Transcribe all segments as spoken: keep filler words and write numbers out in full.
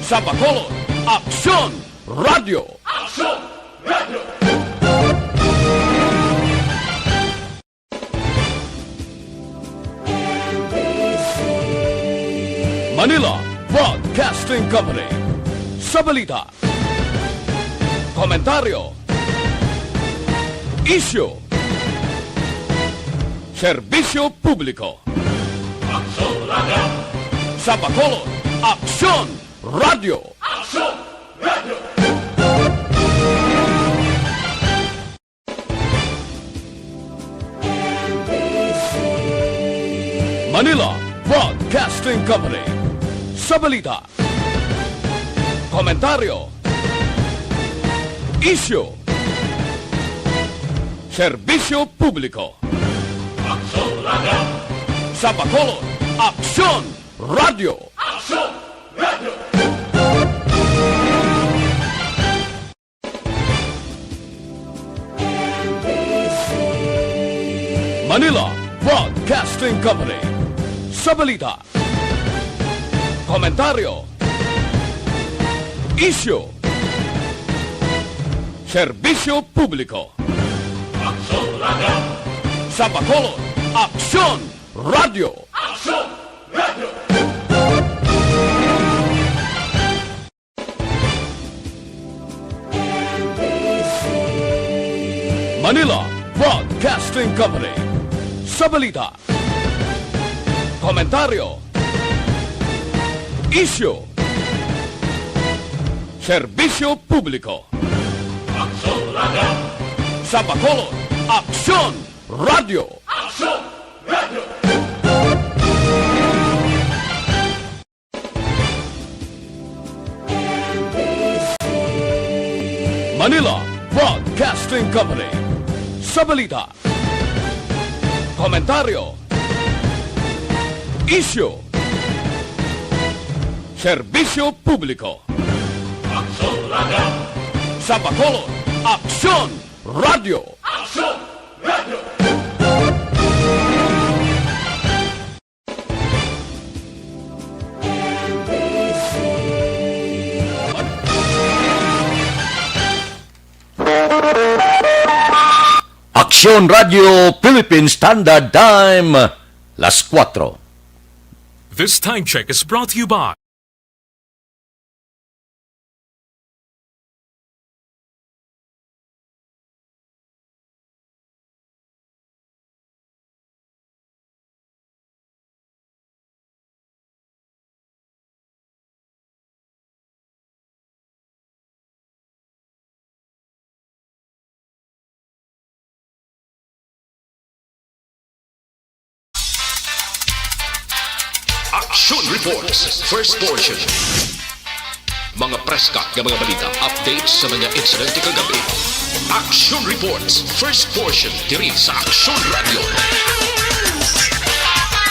Sa Bacolod, Aksyon Radio. Aksyon Radio. Manila Broadcasting Company. Sa balita, komentaryo, isyu, serbisyo publiko. Aksyon Radio. Sa Bacolod, Aksyon Radio. Aksyon Radio. Manila Broadcasting Company. Sa balita, komentaryo, isyu, serbisyo publiko. Aksyon Radio. Sa Bacolod, Aksyon Radio. Aksyon Radio. Manila Broadcasting Company. Sa balita, komentaryo, isyu, serbisyo publiko. Aksyon Radio. Sa Bacolod, Aksyon Radio. Aksyon Radio. Manila Broadcasting Company. Sa balita, komentaryo, isyu, serbisyo publiko. Aksyon Radio. Sa Bacolod, Aksyon Radio. Aksyon Radio. Manila Broadcasting Company. Sa balita, komentaryo, isyu, serbisyo publiko. Aksyon Radio. Sa Bacolod, Aksyon Radio. Aksyon Radio. Aksyon Radio Philippine Standard Time, las kuwatro. This time check is brought to you by Action Reports, first portion. Mga preska nga mga balita, updates sa mga insidente kagabi. Action Reports, first portion, diri sa Action Radio.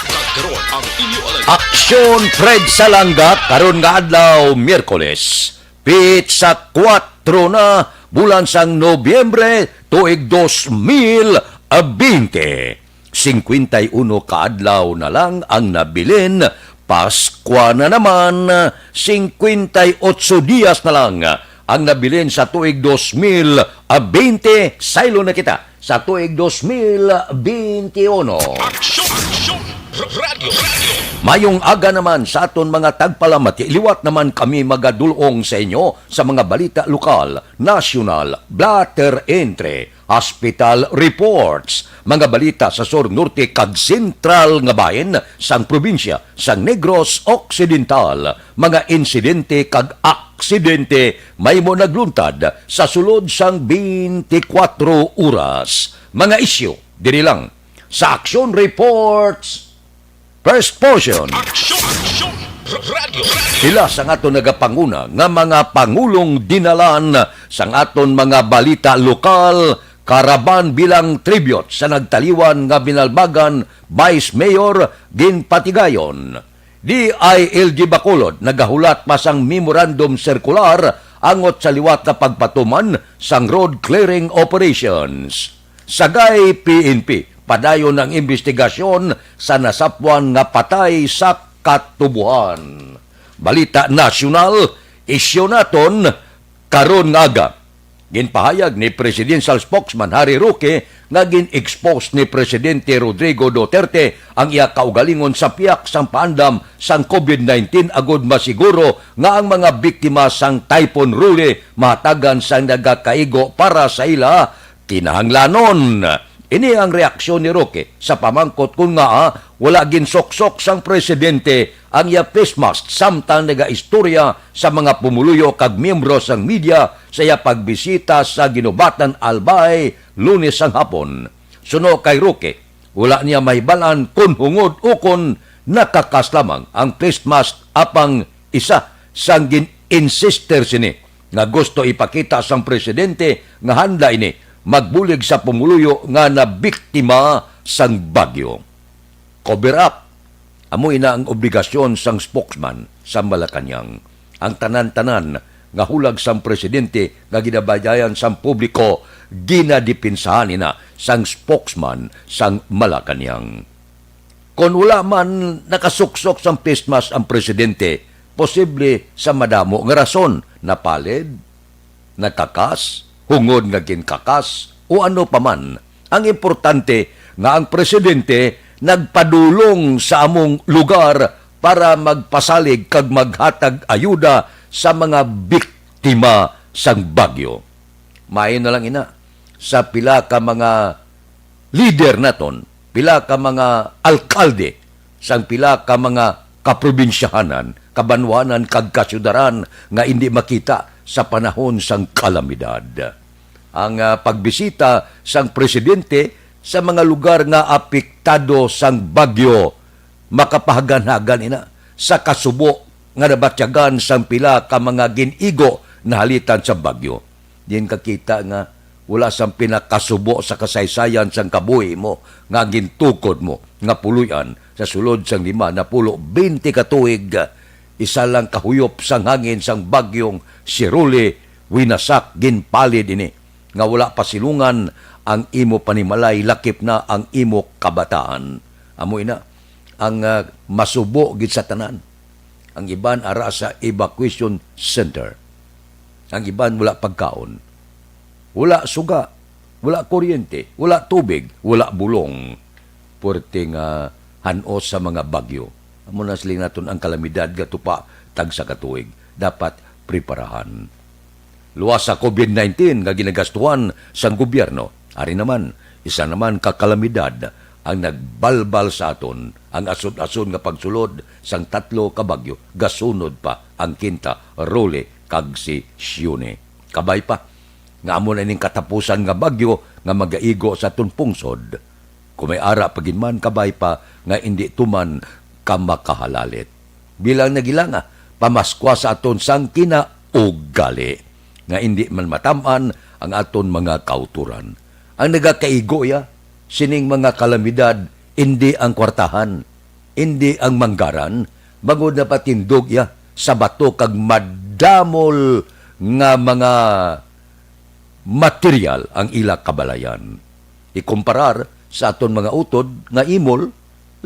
Kag karon ang inyo alagad. Aksyon Fred Salanga, karon nga adlaw, Miyerkules, pitsa kuwatro na, bulan sang Nobyembre, tuig dos mil bente. Singkwenta y uno ka adlaw na lang ang nabilin, Paskwa na naman, singkwenta y otso dias na lang ang nabilin sa tuig dos mil bente. Saylo na kita sa tuig dos mil bente uno. Aksyon! Aksyon! R-, Radyo! Radyo! Mayong aga naman sa aton mga tagpalamati. Liwat naman kami magadul-ong sa inyo sa mga balita lokal, nasyonal, blotter entry, hospital reports, mga balita sa sur, norte, kag sentral nga bahin sang probinsya sang Negros Occidental, mga insidente kag aksidente mahimo nagluntad sa sulod sang twenty-four oras. Mga isyu diri lang sa Action Reports. First portion. Aksyon! Aksyon! R-, Radyo! Radyo! Pila sang aton nagapanguna nga mga pangulong dinalan sang aton mga balita lokal, karaban bilang tribute sa nagtaliwan nga Binalbagan Vice Mayor Ginpatigayon. D I L G Bacolod nagahulat pa sang memorandum circular angot sa liwat nga pagpatuman sang road clearing operations. Sagay P N P, padayon ang imbestigasyon sa nasapwan nga patay sa katubuhan. Balita nasyonal, Isyu naton karon nga aga. Ginpahayag ni Presidential Spokesman Harry Roque nga gin-expose ni Presidente Rodrigo Duterte ang iya kaugalingon sa piyak sang paandam sang COVID nineteen agud masiguro nga ang mga biktima sang Typhoon Rolly mahatagan sang nagakaigo para sa ila kinahanglanon. Ini ang reaksyon ni Roque sa pamangkot kon ngaa wala ginsuksok sang presidente ang iya face mask samtang nagaistorya sa mga pumuluyo kag miyembro sang media sa iya pagbisita sa Guinobatan, Albay, Lunes sang hapon. Suno kay Roque, wala niya mahibal-an kon hungod ukon nakakas lamang ang face mask, apang isa sang gin-insister sini nga gusto ipakita sang presidente nga handa ini magbulig sa pumuluyo nga nabiktima sang bagyo. Cover up. Amo ina ang obligasyon sang spokesman sa Malacañang. Ang tanan-tanan nga hulag sang presidente nga ginabadayan sang publiko, ginadipinsahan ina sang spokesman sang Malacañang. Kon wala man nakasuksok sang face mask ang presidente, posible sa madamo nga rason, napalid, nagkakas, hungod nga ginkakas, o ano pa man. Ang importante nga ang presidente nagpadulong sa among lugar para magpasalig kag maghatag ayuda sa mga biktima sang bagyo. Maayo na lang ina sa pila ka mga lider naton, pila ka mga alkalde sang pila ka mga kaprobinsyahanan, kabanwanan kag kasyudaran nga indi makita sa panahon sang kalamidad. Ang, ah, pagbisita sang presidente sa mga lugar nga apektado sang bagyo makapahaganhagan ina sa kasubo nga nabatyagan sang pila ka mga gin-igo nahalitan sa bagyo. Diin ka kita nga wala sang pinakasubo sa kasaysayan sang kabuhi mo nga gintukod mo nga puloy-an sa sulod sang lima na pulo, bente ka tuig, isa lang kahuyop sang hangin sang bagyong si Rolly winasak, ginpalid ini nga wala pasilungan ang imo panimalay, lakip na ang imo kabataan. Amo ina ang, ah, masubo gid sa tanan. Ang iban ara sa evacuation center. Ang iban wala pagkaon, wala suga, wala kuryente, wala tubig, wala bulong. Puwerte nga han-os sa mga bagyo. Amo na siling naton ang kalamidad nga tupa tagsa ka tuig. Dapat preparahan. Luwas sa COVID nineteen nga ginagastuhan sang gobyerno, ari naman, isa naman ka kalamidad ang nagbalbal sa aton, ang asod-asod nga pagsulod sang tatlo ka bagyo, gasunod pa ang Quinta, Rolly, kag si Sione. Kabay pa nga amo na ning katapusan nga bagyo nga magaigo sa aton pungsod. Kung may ara pa gid man, kabay pa nga indi tuman ka makahalalit. Bilang nagilanga, pamaskwa sa aton sang kinaugali, nga indi man matam-an ang aton mga kautoran. Ang nagakaigo iya sining mga kalamidad indi ang kwartahan, indi ang manggaran, bangod napatindog iya sa bato kag madamol nga mga material ang ila kabalayan. Ikumparar sa aton mga utod nga imol,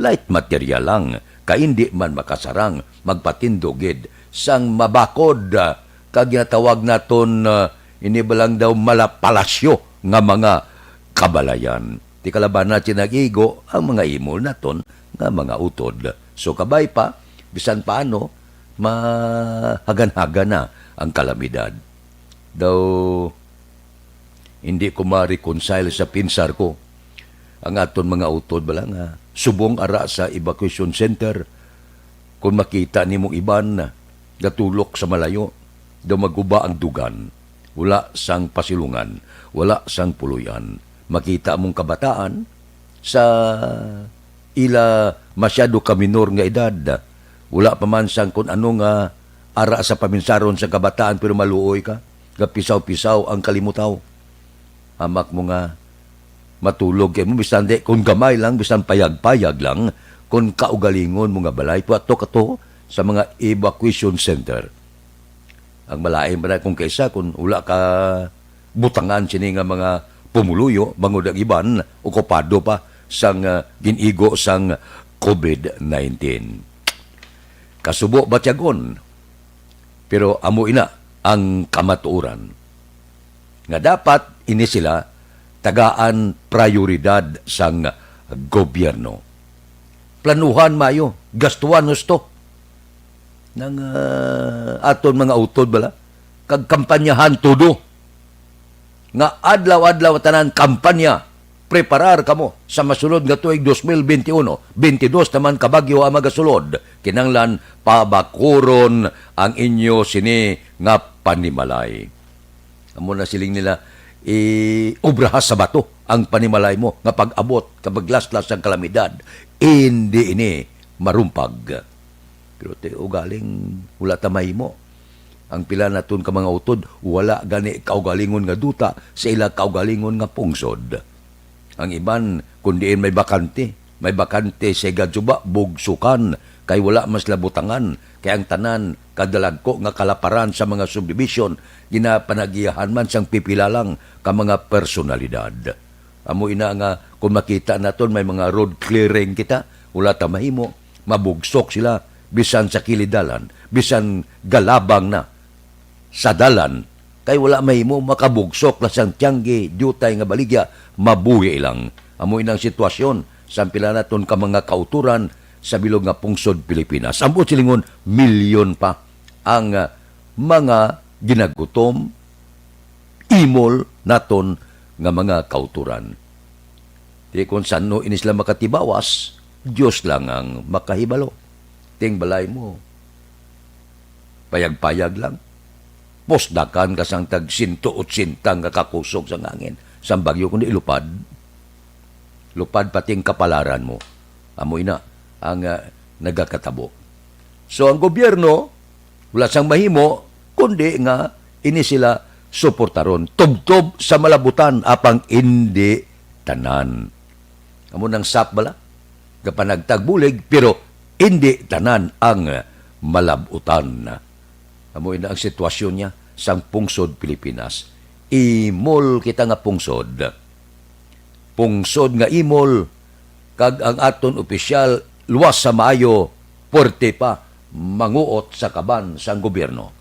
light material lang, kay indi man makasarang magpatindog gid sang mabakod, ah, kag ginatawag naton, ah, ini ba lang daw malapalasyo nga mga kabalayan. Ti kalaban natin nag-igo ang mga imol naton nga mga utod. So, kabay pa, bisan paano, mahaganhagan na ang kalamidad. Daw, hindi ko ma-reconcile sa pinsar ko. Ang aton mga utod bala nga subong ara sa evacuation center, kung makita nimong iban gatulok sa malayo, daw maguba ang dugan. Wala sang pasilungan, wala sang puloy-an. Makita mong kabataan sa ila masyado ka minor nga edad. Wala pa man sang kun ano nga ara sa paminsaron sa kabataan, pero maluoy ka, gapisaw-pisaw ang kalimutaw. Hamak mo nga matulog kay mo, bisan di, kung gamay lang, bisan payag-payag lang, kung kaugalingon mo nga balay, tuwa to ka to sa mga evacuation center. Ang malain pa na kung kaisa, kung wala ka butangan sini nga mga pumuluyo, bangod ang iban, okupado pa sang, ah, gin-igo sang COVID nineteen. Kasubo batyagon, Pero amo ina ang kamatuoran, nga dapat ini sila tagaan prayoridad sang gobyerno. Planuhan maayo, gastuhan husto. Nang, ah, aton mga utod bala, kag kampanyahan todo. Nga adlaw-adlaw tanan kampanya, preparar kamo sa masulod nga tuig dos mil benti uno, benti dos naman ka bagyo ang magasulod. Kinahanglan pabakuron ang inyo sini nga panimalay. Amo na siling nila, i-obraha sa bato ang panimalay mo nga pag-abot ka maglaslas ang kalamidad. Indi ini marumpag. Pero ti ugaling wala ta mahimo. Ang pila naton ka mga utod, wala gani kaugalingon nga duta sa ila kaugalingon nga pungsod. Ang iban, kun diin may bakante, may bakante sa igad suba, bugsukan, kay wala mas labutangan, kay ang tanan, kadalagko nga kalaparan sa mga subdivision, ginapanagiyahan man sang pipila lang ka mga personalidad. Amo ina nga, kung makita naton may mga road clearing kita, wala ta mahimo, mabugsok sila, bisan sa kilid dalan, bisan galabang na sa dalan, kay wala mahimo, makabugsok lang sang tiyanggi, diutay nga baligya, mabuhi lang. Amo inang sitwasyon sa pila naton ka mga kauturan sa bilog nga pungsod Pilipinas. Ang buot silingon, milyon pa ang, ah, mga ginagutom, imol naton nga mga kauturan. Di kon san-o ini sila makatibawas, Dios lang ang makahibalo. Ting balay mo, payag-payag lang. Pusdakan ka sang tag sento otsenta nga kakusog sang hangin, sang bagyo kundi ilupad. Lupad pati ang kapalaran mo. Amo ina ang, ah, nagakatabo. So, ang gobyerno, wala sang mahimo, kundi nga ini sila suportaron. Tubtob sa malabutan, apang indi tanan. Amo nang sap bala? Gapanagtag bulig, pero indi tanan ang malabutan. Amo ina ang sitwasyon niya sang pungsod Pilipinas. Imol kita nga pungsod. Pungsod nga imol, kag ang aton opisyal luwas sa maayo, puwerte pa, manguot sa kaban sang gobyerno.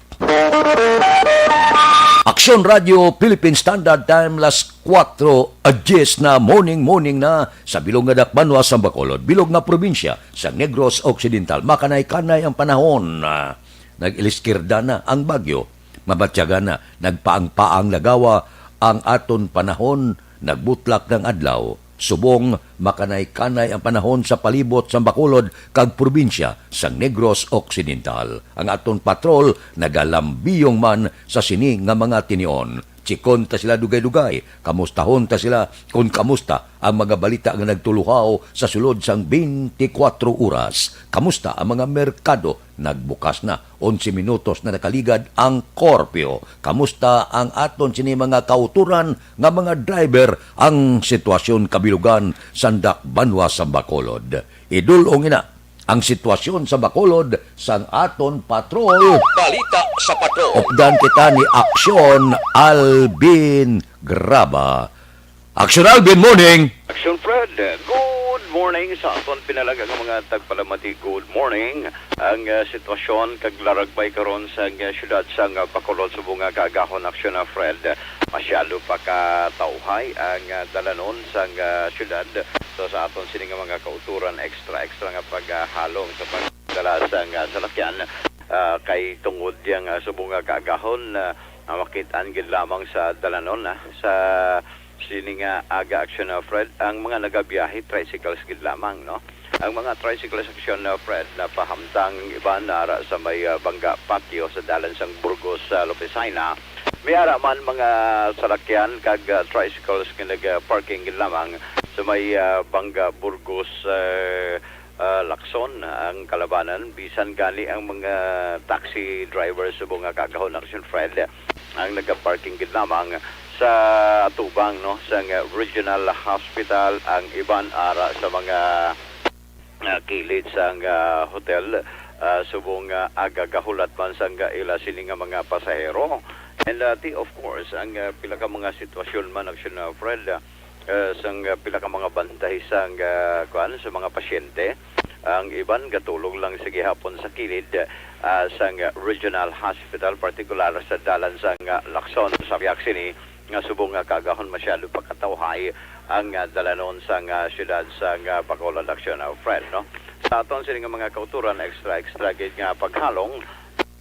Aksyon Radio Philippine Standard Time, las kuwatro a dyes na, morning, morning na, sa bilog nga dakbanwa sa Bacolod, bilog nga probinsya sa Negros Occidental. Makanay-kanay ang panahon. Ah, nag-iliskirda na ang bagyo. Mabatyagan na, nagpaang-paang lagawa ang aton panahon, nagbutlak ng adlaw. Subong, makanay-kanay ang panahon sa palibot sang Bacolod kag probinsya sang Negros Occidental. Ang aton patrol nagalambiyong man sa sini nga mga tinion. Chikon ta sila dugay-dugay, kamustahon ta sila kon kamusta ang mga balita nga nagtuluhaw sa sulod sang twenty-four oras. Kamusta ang mga merkado? Nagbukas na. Onse minutos na nakaligad ang korpyo. Kamusta ang aton sini mga kauturan nga mga driver? Ang sitwasyon kabilugan sa dakbanwa sa Bacolod. Idul-ong ina ang sitwasyon sa Bacolod sang aton patrol. Balita sa patrol. Updan kita ni Aksyon Alvin Graba. Aksyon Alvin, morning! Aksyon Fred, good morning sa aton pinalaga nga mga tagpalamati. Good morning. Ang, ah, sitwasyon kag laragbay karon sa, ah, siyudad sa, ah, Bacolod subong nga kaagahon, Aksyon, ah, Fred. Masyado pa ka tawhay ang, ah, dalanon sa, ah, siyudad. So, sa aton sini nga mga kauturan, extra, extra nga paghalong sa pagdala sa, ah, salakyan, ah, kay tungod yang, ah, subong nga kaagahon, ah, ah, makit-an gid lamang sa dalanon, ah, sa sini nga aga, Aksyon, ah, Fred, ang mga nagabiyahe, tricycles gid lamang, no? Ang mga tricycles, Aksyon, ah, Fred, napahamtang iban na ara sa may, ah, Bangga Patio sa dalan sang Burgos sa Lopesina. May ara man mga salakyan kag, ah, tricycles nga naga-parking gid lamang sa may, ah, Bangga Burgos, ah, ah, Lacson ang kalabanan, bisan gani ang mga taxi drivers subong nga kaagahon, Aksyon Fred, ang nagaparking gid lamang sa atubang, no, sang Regional Hospital, ang iban ara sa mga, ah, kilid sang, ah, hotel, ah, subong nga agagahulat man sang ila sini nga mga pasahero. And, ah, ti, of course, ang, ah, pila ka mga sitwasyon man, Aksyon, ah, Fred, ah, eh, sang, ah, pila ka mga bantay sang, ah, kuan, sa mga pasyente. Ang iban gatulog lang sa gihapon sa kilid, ah, ah, sang Regional Hospital, partikular sa dalan sang, ah, Lacson, sa biyak sini nga subong nga kaagahon masyado pa katawhay ang, ah, dalanon sang, ah, siyudad sang, ah, Bacolod, Action, ah, Fred, no? Sa aton sini nga mga kauturan, extra, extra gid nga paghalong,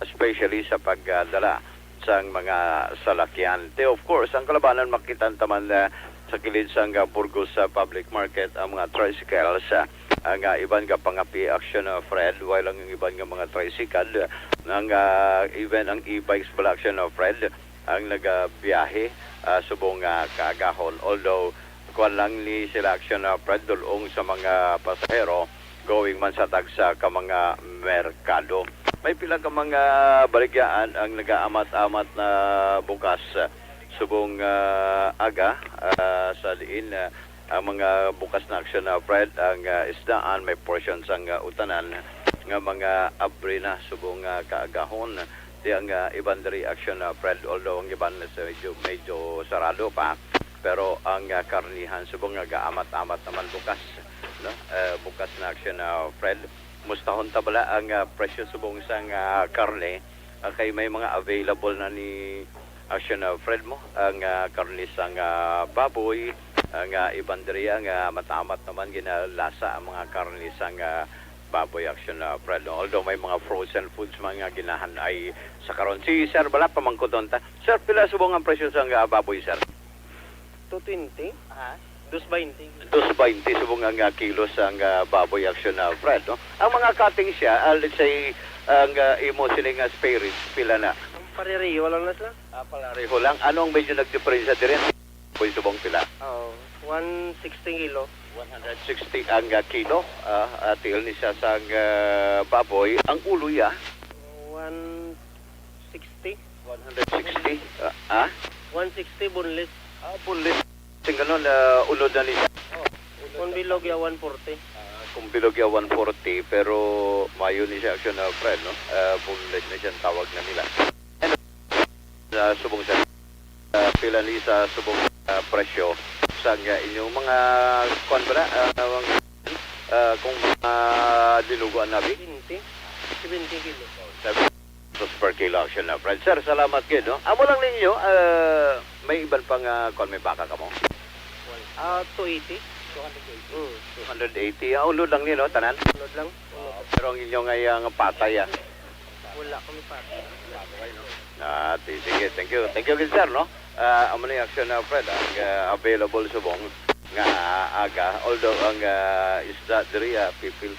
especially sa pagdala sang mga salakyan. Te, of course, ang kalabanan, makita taman, ah, sa kilid sang, ah, Burgos, ah, Public Market ang mga tricycles, ah, ang, ah, iban nga pangapi, Action, ah, Fred, while ang iban nga mga tricycle, ah, ang, ah, even ang e-bikes bala, Action, ah, Fred, ang nagabiyahe, ah, subong nga kaagahon. Although, kuwan lang ni sila, Action, ah, Fred, dul-ong sa mga pasahero going man sa tagsa ka mga merkado. May pila ka mga baligyaan ang nagaamat-amat na bukas, ah, subong, ah, aga, ah, sa diin, ah, ang mga bukas na, Action, ah, Fred, ang, ah, isdaan, may portion sang, ah, utanan nga mga abri na subong, ah, kaagahon. Di ang, ah, iban diri, Action, ah, Fred, although ang iban is medyo, medyo sarado pa, pero ang, ah, karnihan subong nga gaamat-amat naman bukas, no? Eh, bukas na, Action, ah, Fred. Mustahon ta bala ang, ah, presyo subong sang, ah, karne, ah, kay may mga available na ni, Action, ah, Fred, mo, ang, ah, karne sang, ah, baboy, ang, ah, iban diri nga matamat naman ginalasa ang mga karne sang, ah, baboy, Action, ah, Fred, no? Although may mga frozen foods man nga ginahan-ay sa karon. Si Sir bala, pamangkuton ta. Sir, pila subong ang presyo sang, ah, baboy, sir? Two twenty. Aha. Dos baynte. Dos baynte subong ang, ah, kilo sang, ah, baboy, Action, ah, Fred, no? Ang mga cutting siya, ah, let's say, ang, ah, imo sini nga spare ribs, pila na? Pareho lang na sila. Ah, pareho lang. Ano ang medyo nagdiferensya diri? Baboy subong pila? Oo, one sixty kilo. One hundred sixty ang, ah, kilo. Ah, ah, tiil ni siya sang, ah, baboy. Ang ulo ya? One sixty. One hundred sixty? Ah, ah? One sixty boneless. Ah, boneless. Sing ganun, ah, unod na ni siya. Oh, unod. Kung na. Bilog ya, one forty. Ah, kung bilog ya, one forty, pero mayo ni siya, Action, ah, Fred, no? Ah, boneless na siya ang tawag na nila. Ano, sa subong sa, ah, pila ni sa subong, ah, presyo sa nga inyong mga, kuwan ba na? Ah, mga, ah, kung mga dinuguan na, bi? Twenty. Seventy kilo. Seven pesos per kilo, Action, ah, Fred. Sir, salamat gid, no? Amo lang ninyo, ah, may iban pa nga, kuwan, may baka kamo? Ah, two eighty. Two hundred eighty. Mm. Two hundred eighty. Ah, unod lang ni, no, tanan? Unod lang. Unod. Pero ang inyo nga, ah, nga patay, ah. Wala kami patay. Ah, ti-, sige, thank you. Thank you gid, sir, no? Ah, amo ni, Action, ah, Fred, ah, nga available subong nga aga. Although ang, ah, isda diri, ah, pipil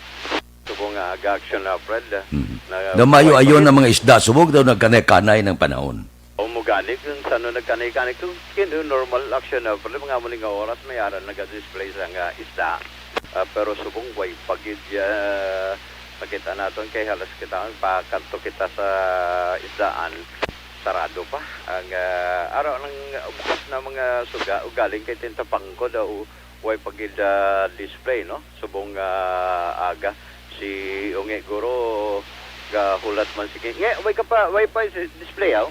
subong nga aga, Action, ah, Fred, ah, Mm. na-, Daw mayo-ayo na mga isda subong daw nagkanay-kanay ng panahon. O mo gani kung sa ano nagkanay-kanay, kung kin-, normal, Action, ah, pero mga amo ni nga oras may ara naga-display sa nga isda. Ah, pero subong way pa gid, ah, nakita naton kay halos kita ang pakanto kita sa isdaan, sarado pa ang, ah, araw ng bukas na mga suga, ugaling kay tinta pangko daw way pa gid, ah, display, no? Subong, ah, aga si Ungi Guro gahulat man sige. Nge, way ka pa, way pa is-, display, aw?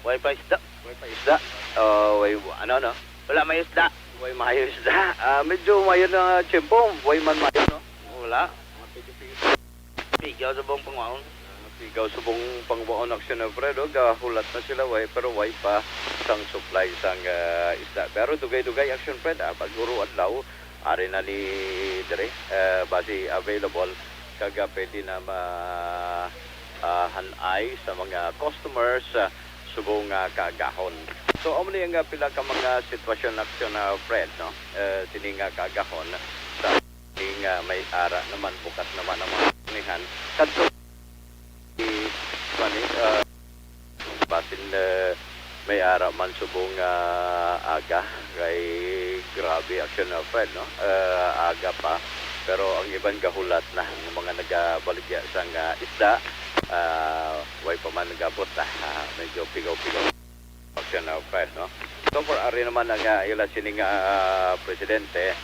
Way pa isda. Way pa isda. Oh, way, ano, no? Wala may isda. Way mayo isda. Ah, medyo mayo na tiyempo. Way man mayo, no? Wala. Pigaw sa buong panguwaon. Pigaw sa buong panguwaon, Action, ah, Fred, oh, gahulat na sila, way, pero way pa sang supply sang, ah, isda. Pero dugay-dugay, Action, Fred, ah, pag uro adlaw, ari na ni dire, eh, basi available, kag, ah, pwede na ma-, ah, han-ay sa mga customers, ah, subong nga kaagahon. So, amo ni ang, ah, pila ka mga sitwasyon, Action, ah, Fred, no? Eh, sini nga kaagahon sa ni nga may ara naman, bukas naman ang mga karnihan. Kadto, eh, kuwan, eh, ah, basin, eh, may ara man subong, ah, aga, kay grabe, Action, ah, Fred, no? Ah, aga pa, pero ang iban gahulat na, ang mga nagabaligya sang, ah, isda, ah, way pa man nagabot, ah, medyo pigaw-pigaw. Action, uh, Fred, no? So, for ari naman ang, uh, ila sining, uh, presidente,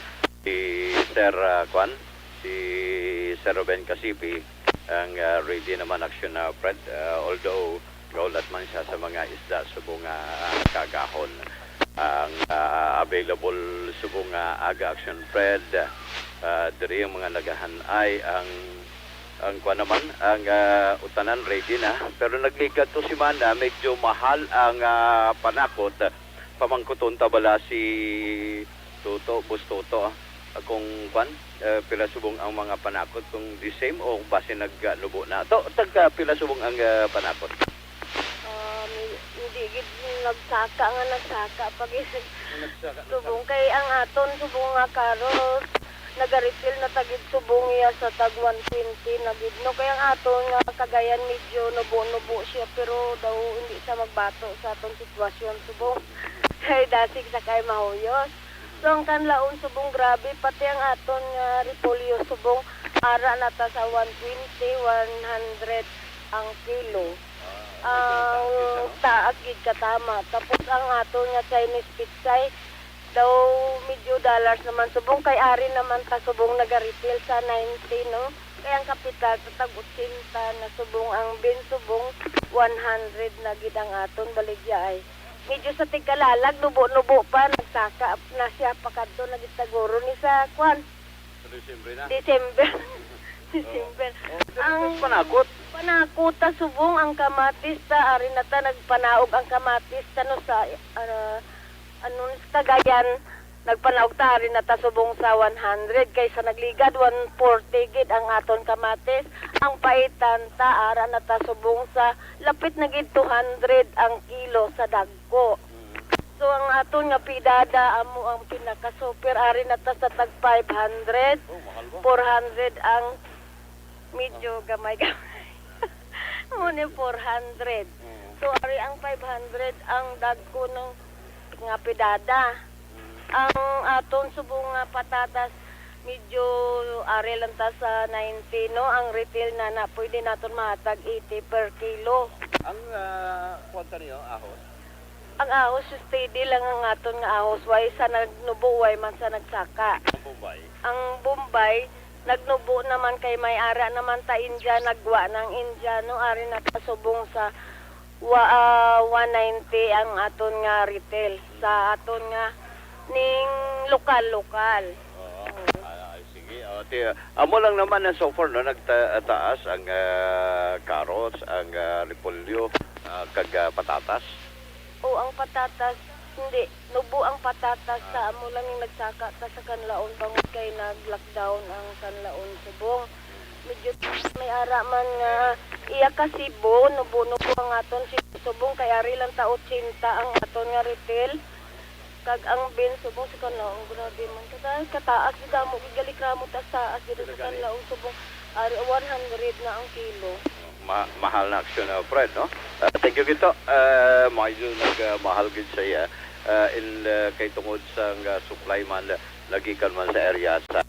si Sir, uh, Kwan, si Sir Ruben Casipi, ang, uh, ready naman, Action, uh, Fred, uh, although gaulat man siya sa mga isda subong nga, uh, kaagahon. Ang, uh, available subong nga aga, Action Fred, uh, diri ang mga nagahan-ay ang Ang kuwan naman, ang, ah, utanan ready na. Pero nagligad to si Mana, medyo mahal ang, ah, panakot. Pamangkuton ta bala si Toto, Boss Toto, ah, kung kuwan, eh, pila subong ang mga panakot, kung the same o basin nagnubo na. To, tag, ah, pila subong ang, ah, panakot? Ah, mi-, hindi gid nagsaka nga nagsaka pa gid. Nagsaka, nagsaka. Subong kay ang aton subong nga karos, nagarefill na ta gid subong iya sa tag one twenty na gid, no? Kay ang aton nga Cagayan medyo nubo-nubo siya, pero daw hindi siya magbato sa aton sitwasyon subong kay dasig sa kay mahuyos. So, ang kanlaon subong grabe, pati ang aton nga repolyo subong ara na ta sa one twenty, one hundred ang kilo. Ah, ang taas gid katama. Tapos ang aton nga Chinese pechay, daw medyo dollars naman subong, kay ari naman ta subong nagarefill sa ninety, no? Kay ang kapital sa tag otsenta na subong, ang beans subong one hundred na gid ang aton baligya ay. Medyo sa tigkalalag, nubo-nubo pa, nagsaka na siya pakadto, nagitaguro ni sa kwan. Sa Disyembre na. December. December. Oh, pero ang panakot. Panakot ta subong ang kamatis ta, ari na ta nagpanaog ang kamatis ta, no, sa, ah, ano, sa Cagayan, nagpanaog ta, ari na ta subong sa one hundred, kaysa nagligad, one forty gid ang aton kamatis. Ang paitan ta, ara na ta subong sa lapit na gid two hundred ang kilo sa dagko. Mm. So, ang aton nga pidada amo ang pinaka-super. Ari na ta sa tag five hundred, oh, mahal ba? Four hundred ang medyo gamay-gamay. Amo ni four hundred. Mm. So, ari ang five hundred ang dagko ng nga pidada. Mm. Ang aton subong nga patatas, medyo ari lang ta sa ninety, no? Ang retail na na, pwede naton mahatag eighty per kilo. Ang, ah, kuwan ta niyo, ahos? Ang ahos, steady lang ang aton nga ahos. Way sa nagnubo, way man sa nagsaka. Ang Bombay? Ang Bombay, nagnubo naman kay may ara naman ta India, nagwa ng India, no? Ari na ta subong sa wa-, ah, one ninety ang aton nga retail. Sa aton nga ning lokal-lokal. Oo. Oo. Ah, sige. Oh, ti-, amo lang naman na so far, no? Nagta-, taas ang, ah, carrots, ang, ah, repolyo, ah, kag, ah, patatas. O, ang patatas, hindi. Nubo ang patatas sa amo lang yung nagsaka ta sa Kanlaon bangod kay nag-lockdown ang Kanlaon subong. Medyo may ara man nga iya ka Cebu, nubo-nubo ang aton si subong kay ari lang ta otsenta ang aton nga retail. Kag ang beans subong sa Kanlaon, grabe man. Kata-, kataas, gid damo, gid gali kramo, taas-taas, gid sa Kanlaon subong. Ari, one hundred na ang kilo. Ma-, mahal na aksyon, uh, Fred, no? Uh, thank you, Gito. Uh, maayo nag, uh, mahal gid sa iya. Uh, in, uh, kay tungod sa nga supply man, uh, nagikan man sa area sa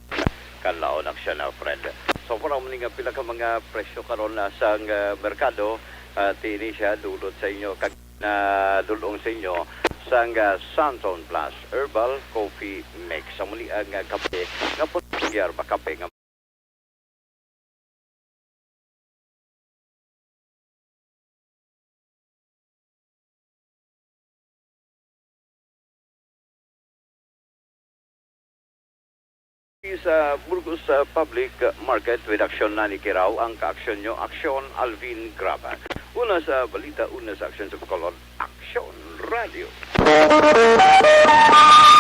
Kanlaon, aksyon, uh, Fred. So, para mo nga pila ka mga presyo karon na sa, uh, merkado, uh, tini siya dulot sa inyo. Kag na dulong sa inyo sang, ah, Santon Plus Herbal Coffee Mix. Sa muli ang, ah, kape nga pulpyar ba kape nga Sa Burgos, ah, Public Market with Aksyon Nani Kirao, ang kaaksyon nyo, Aksyon Alvin Graba. Una sa balita, una sa aksyon sa Bacolod, Aksyon Radio.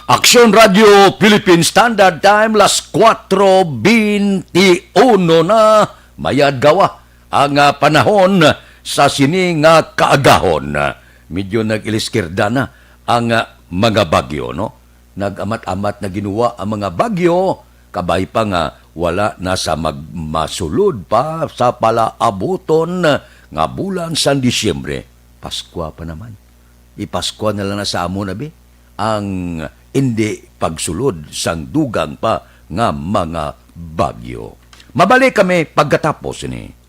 Aksyon Radio Philippine Standard Time, las kuwatro beintiuno na, mayad gawa ang, ah, panahon sa sini nga kaagahon. Medyo nag-iliskirda na ang, ah, mga bagyo, no? Nag-amat-amat na ginawa ang mga bagyo, kabay pa nga wala na sa mag-, masulod pa sa palaabuton nga bulan sang Disyembre. Paskwa pa naman. Ipaskwa na lang na sa amon, abi, ang indi pagsulod sang dugang pa nga mga bagyo. Mabalik kami pagkatapos ni.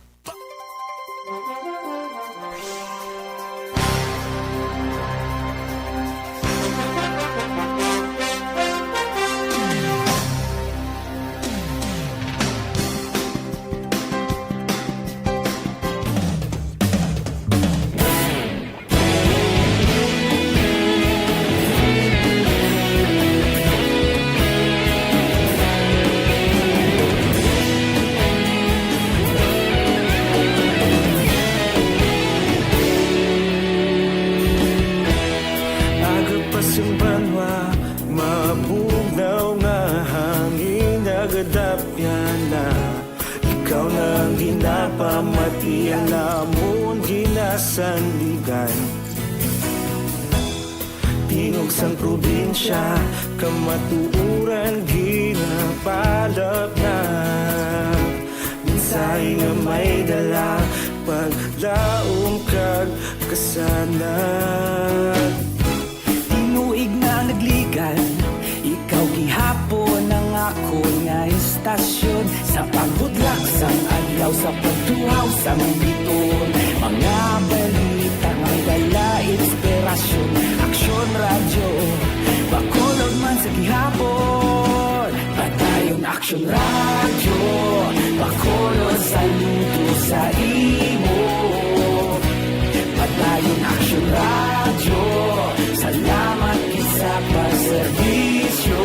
Sanligan. Tingog sang probinsya, kamatuoran ginapalapnag. Mensahe nga may dala, paglaom kag kasanag. Tinuig na nagligan, ikaw gihapon ang akon nga istasyon. Sa pagbudlak sang adlaw, sa pagtuhaw sang bituon, mga balita nga may dala inspirasyon. Aksyon Radyo, Bacolod man sa gihapon. Padayon Aksyon Radyo, Bacolod saludo sa imo. Padayon Aksyon Radyo, salamat gid sa pagserbisyo.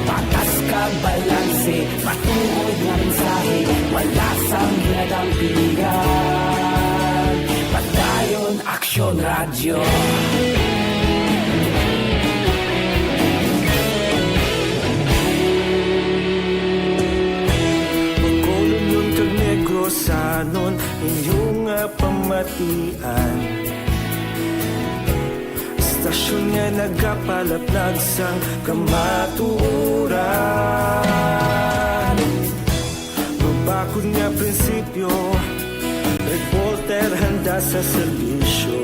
Patas kag balanse, matuod nga mensahe, wala sang ginadampingan. Padayon Aksyon Radyo. Bacolodnon kag Negrosanon, inyo nga pamatian. Istasyon nga nagapalaplag sang kamatuoran. Mabakod nga prinsipyo, reporter handa sa serbisyo.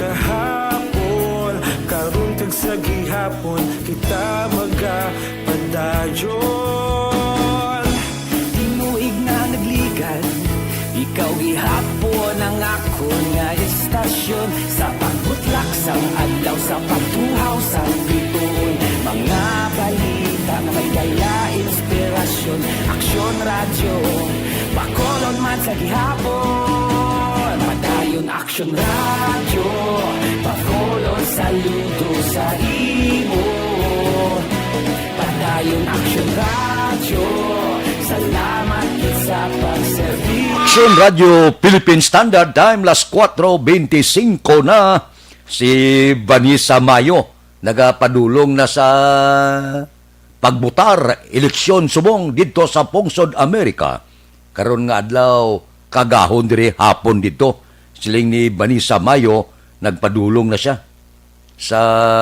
Kahapon, karon kag sa gihapon, kita magapadayon. Tinuig na nagligan, ikaw gihapon ang akon nga istasyon. Sa pagbutlak sang adlaw, sa pagtuhaw sang bituon, mga balita nga may dala inspirasyon. Aksyon Radyo, Bacolod man sa gihapon. Padayon Aksyon Radyo, Bacolod saludo sa imo. Padayon Aksyon Radyo, salamat gid sa pagserbisyo. Aksyon Radyo Philippine Standard Time, las kuwatro bente singko na. Si Vanessa Mayo nagapadulong na sa pagbutar, eleksyon subong didto sa pungsod Amerika. Karon nga adlaw, kagahon diri, hapon didto. Siling ni Vanessa Mayo, nagpadulong na siya sa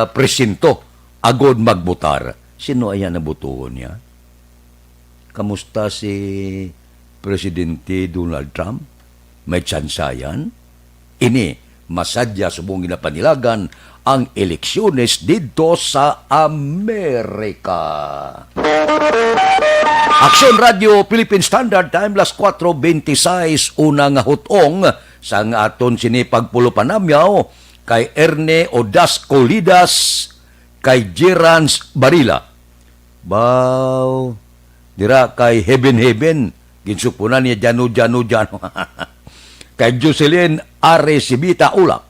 presinto agod magbutar. Sino aya ang butuhon niya? Kamusta si Presidente Donald Trump? May tsansa yan? Ini masadya subong ginapanilagan ang eleksyones didto sa Amerika. Aksyon Radyo Philippine Standard Time, las kuwatro bente sais, una nga hutong sang aton sini pagpulopanamyaw kay Erne Odas Colidas, kay Gerans Barila. Baw, dira kay Heaven Heaven, ginsukunan niya Jano, Jano, Jano. Kay Jocelyn Arecibita Ulak,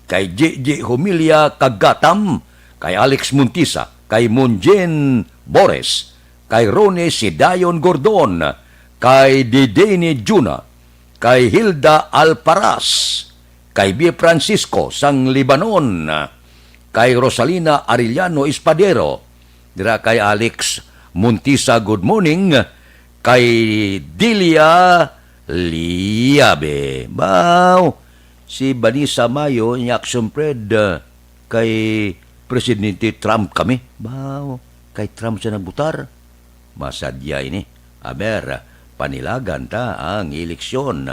kay Gigi Humilia Kagatam, kay Alex Montisa, kay Monjen Bores, kay Ronnie Sidayon Gordon, kay Dideni Juna, kay Hilda Alparas, kay Bi Francisco sang Libanon, kay Rosalina Arellano Espadero, dira kay Alex Montisa, good morning, kay Delia Liabe. Baw, si Vanessa Mayo, ni Action Fred, uh, kay Presidente Trump kami. Baw, kay Trump siya nagbutar. Masadya ini. Aber, panilagan ta ang eleksyon.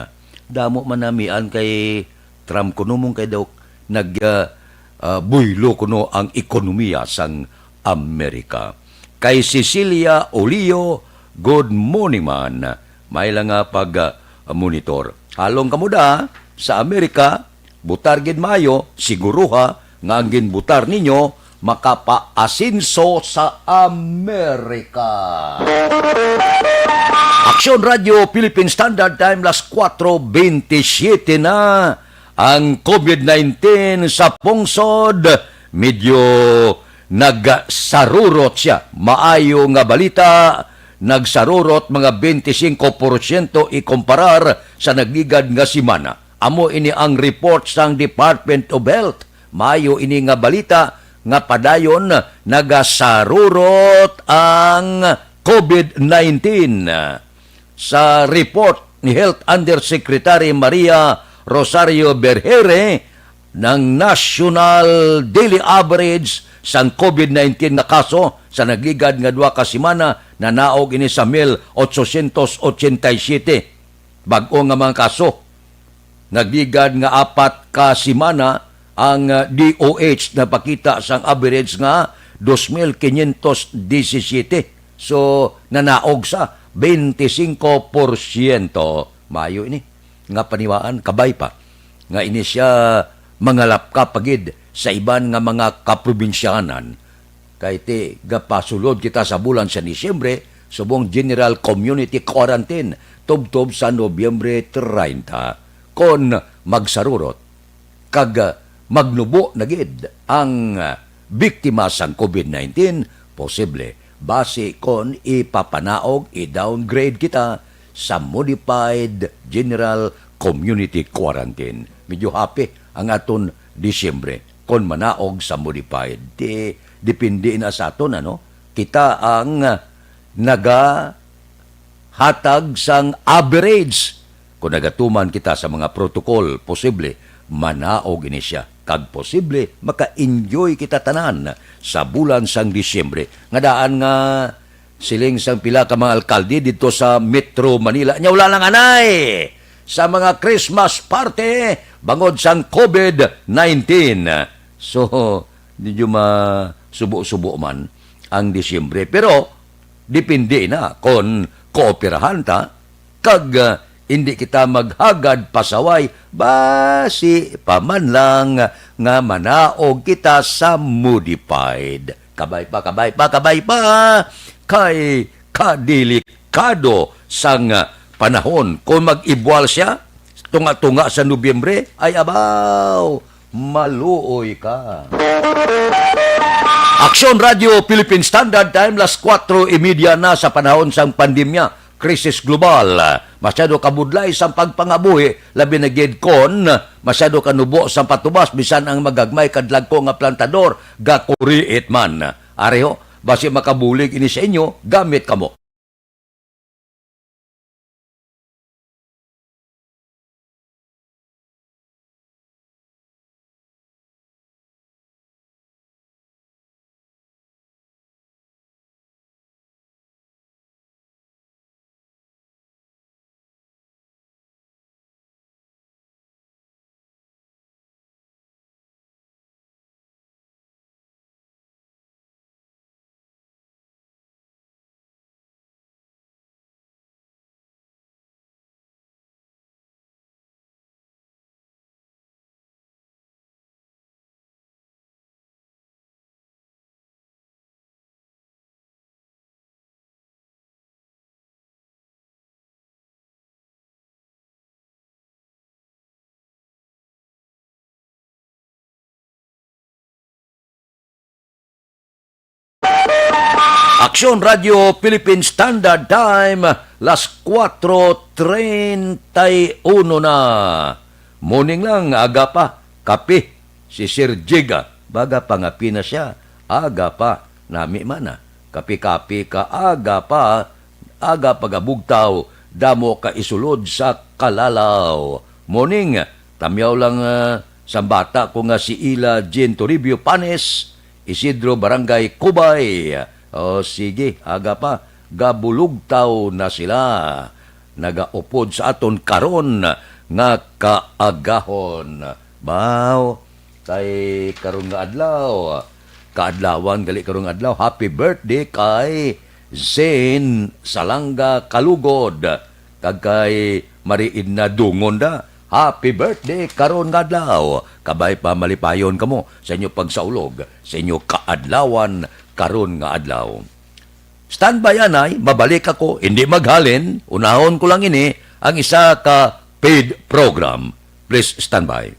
Damo man namian kay Trump kuno mong kay daw nag, ah, ah, buylo kuno ang ekonomiya sang Amerika. Kay Cecilia Olio, good morning man. May lang nga pag, ah, monitor. Halong kamo da sa Amerika, butar gid maayo, siguruha nga ang ginbutar ninyo makapaasenso sa Amerika. Aksyon Radyo Philippine Standard Time, las kuwatro bente siyete na. Ang covid nineteen sa pungsod, medyo nagsarurot siya. Maayo nga balita, nagsarurot mga bente singko porsyento ikumparar sa nagligad nga semana. Amo ini ang report sang Department of Health. Maayo ini nga balita nga padayon nagasarurot ang covid nineteen. Sa report ni Health Undersecretary Maria Rosario Berhere, ang national daily average sang COVID nineteen nga kaso sa nagligad nga duha ka semana nanaog ini sa mil ochocientos ochenta y siete. Bag-o nga mga kaso. Nagligad nga apat ka semana ang, ah, D O H nagpakita sang average nga dos mil quinientos disisiete. So, nanaog sa twenty-five porsyento. Maayo ini nga paniwaan, kabay pa nga ini sia mangalapkap pa gid sa iban nga mga kaprobinsyanan. Kay ti gapasulod kita sa bulan sa Disyembre subong general community quarantine tubtob sa Nobyembre treinta. Kon magsarurot kag, ah, magnubo na gid ang, ah, biktima sang COVID nineteen, posible basi kon ipapanaog, i-downgrade kita sa modified general community quarantine. Medyo happy ang aton Disyembre kon manaog sa modified. Di, depende na sa aton, ano? Kita ang, ah, nagahatag sang average. Kung nagatuman kita sa mga protocol, posible manaog ini sia. Kag posible maka-enjoy kita tanan sa bulan sang Disyembre. Nga daan nga siling sang pila ka mga alkalde didto sa Metro Manila. Nya wala lang anay sa mga Christmas party bangod sang COVID nineteen. So, medyo masubo-subo man ang Disyembre. Pero, depende na kon kooperahan ta kag, ah, hindi kita maghagad pasaway, basi pa man lang nga manaog kita sa modified. Kabay pa, kabay pa, kabay pa, kay kadelikado sang panahon. Kung mag-ibwal sia, tunga-tunga sa Nobyembre, ay abaw, maluoy ka. Aksyon Radio Philippine Standard Time, las kuwatro y media na sa panahon sang pandemya, krisis global. Masyado kabudlay sang pagpangabuhi, labi na gid kon masyado kanubo sang patubas, bisan ang magagmay kag dagko nga plantador gakuriit man. Ari ho, basi makabulig ini sa inyo, gamit kamo. Aksyon Radio Philippine Standard Time, las kuwatro treinta y uno na. Morning lang, aga pa, kape. Si Sir Jiga, baga pa nga pina siya, aga pa, nami man na. Kapi-kapi ka, aga pa, aga pagabugtaw, damo ka isulod sa kalalaw. Morning, tamyaw lang, ah, sang bata ko nga si Ila Jean Toribio Panes, Isidro, Barangay Cubay. O, sige, aga pa, gabulugtaw na sila. Nagaupod sa aton karon nga kaagahon. Baw, kay karon nga adlaw, kaadlawan gali karon nga adlaw, happy birthday kay Zane Salanga Kalugod, kag kay Marie Edna Dungonda. Happy birthday karon nga adlaw. Kabay pa, malipayon kamo sa inyo pagsaulog sa inyo kaadlawan karon nga adlaw. Standby anay, mabalik ako, hindi maghalin, unahon ko lang ini, ang isa ka paid program. Please standby.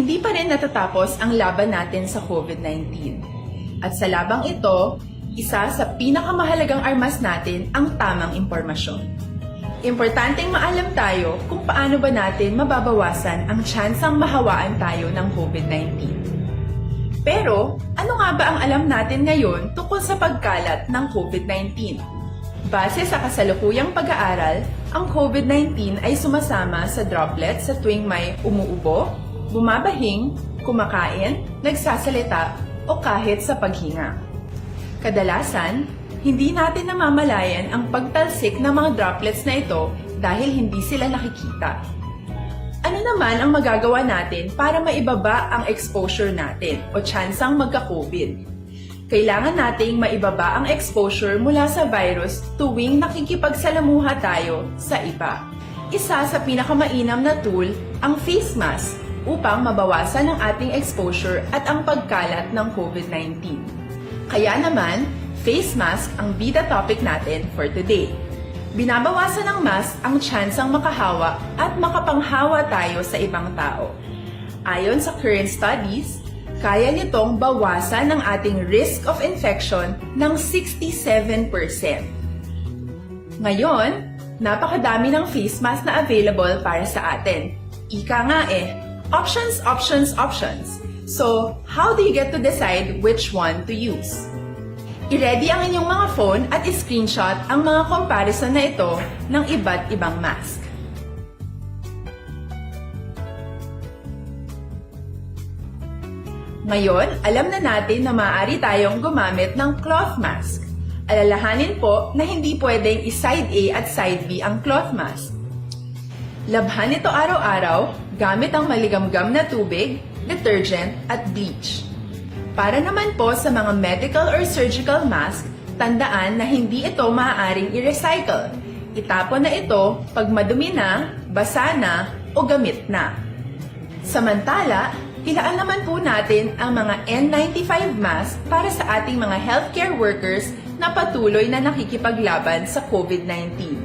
Di pa rin natatapos ang laban natin sa COVID nineteen. At sa labang ito, isa sa pinakamahalagang armas natin ang tamang impormasyon. Importanteng maalam tayo kung paano ba natin mababawasan ang tsansang mahawaan tayo ng COVID nineteen. Pero, ano nga ba ang alam natin ngayon tungkol sa pagkalat ng COVID nineteen? Base sa kasalukuyang pag-aaral, ang COVID nineteen ay sumasama sa droplet sa tuwing may umuubo, bumabahing, kumakain, nagsasalita, o kahit sa paghinga. Kadalasan, hindi natin namamalayan ang pagtalsik ng mga droplets na ito dahil hindi sila nakikita. Ano naman ang magagawa natin para maibaba ang exposure natin o tsansang magka-COVID? Kailangan nating maibaba ang exposure mula sa virus tuwing nakikipagsalamuha tayo sa iba. Isa sa pinakamainam na tool ang face mask upang mabawasan ang ating exposure at ang pagkalat ng COVID nineteen. Kaya naman, face mask ang bida topic natin for today. Binabawasan ng mask ang tsansang makahawa at makapanghawa tayo sa ibang tao. Ayon sa current studies, kaya nitong bawasan ang ating risk of infection ng sixty-seven percent. Ngayon, napakadami ng face mask na available para sa atin. Ika nga eh, options, options, options. So, how do you get to decide which one to use? I-ready ang inyong mga phone at i-screenshot ang mga comparison na ito ng iba't ibang mask. Ngayon, alam na natin na maaari tayong gumamit ng cloth mask. Alalahanin po na hindi pwedeng i-side A at side B ang cloth mask. Labhan ito araw-araw gamit ang maligamgam na tubig, detergent, at bleach. Para naman po sa mga medical or surgical mask, tandaan na hindi ito maaaring i-recycle. Itapon na ito pag madumi na, basa na, o gamit na. Samantala, ilaan naman po natin ang mga N ninety-five mask para sa ating mga healthcare workers na patuloy na nakikipaglaban sa COVID nineteen.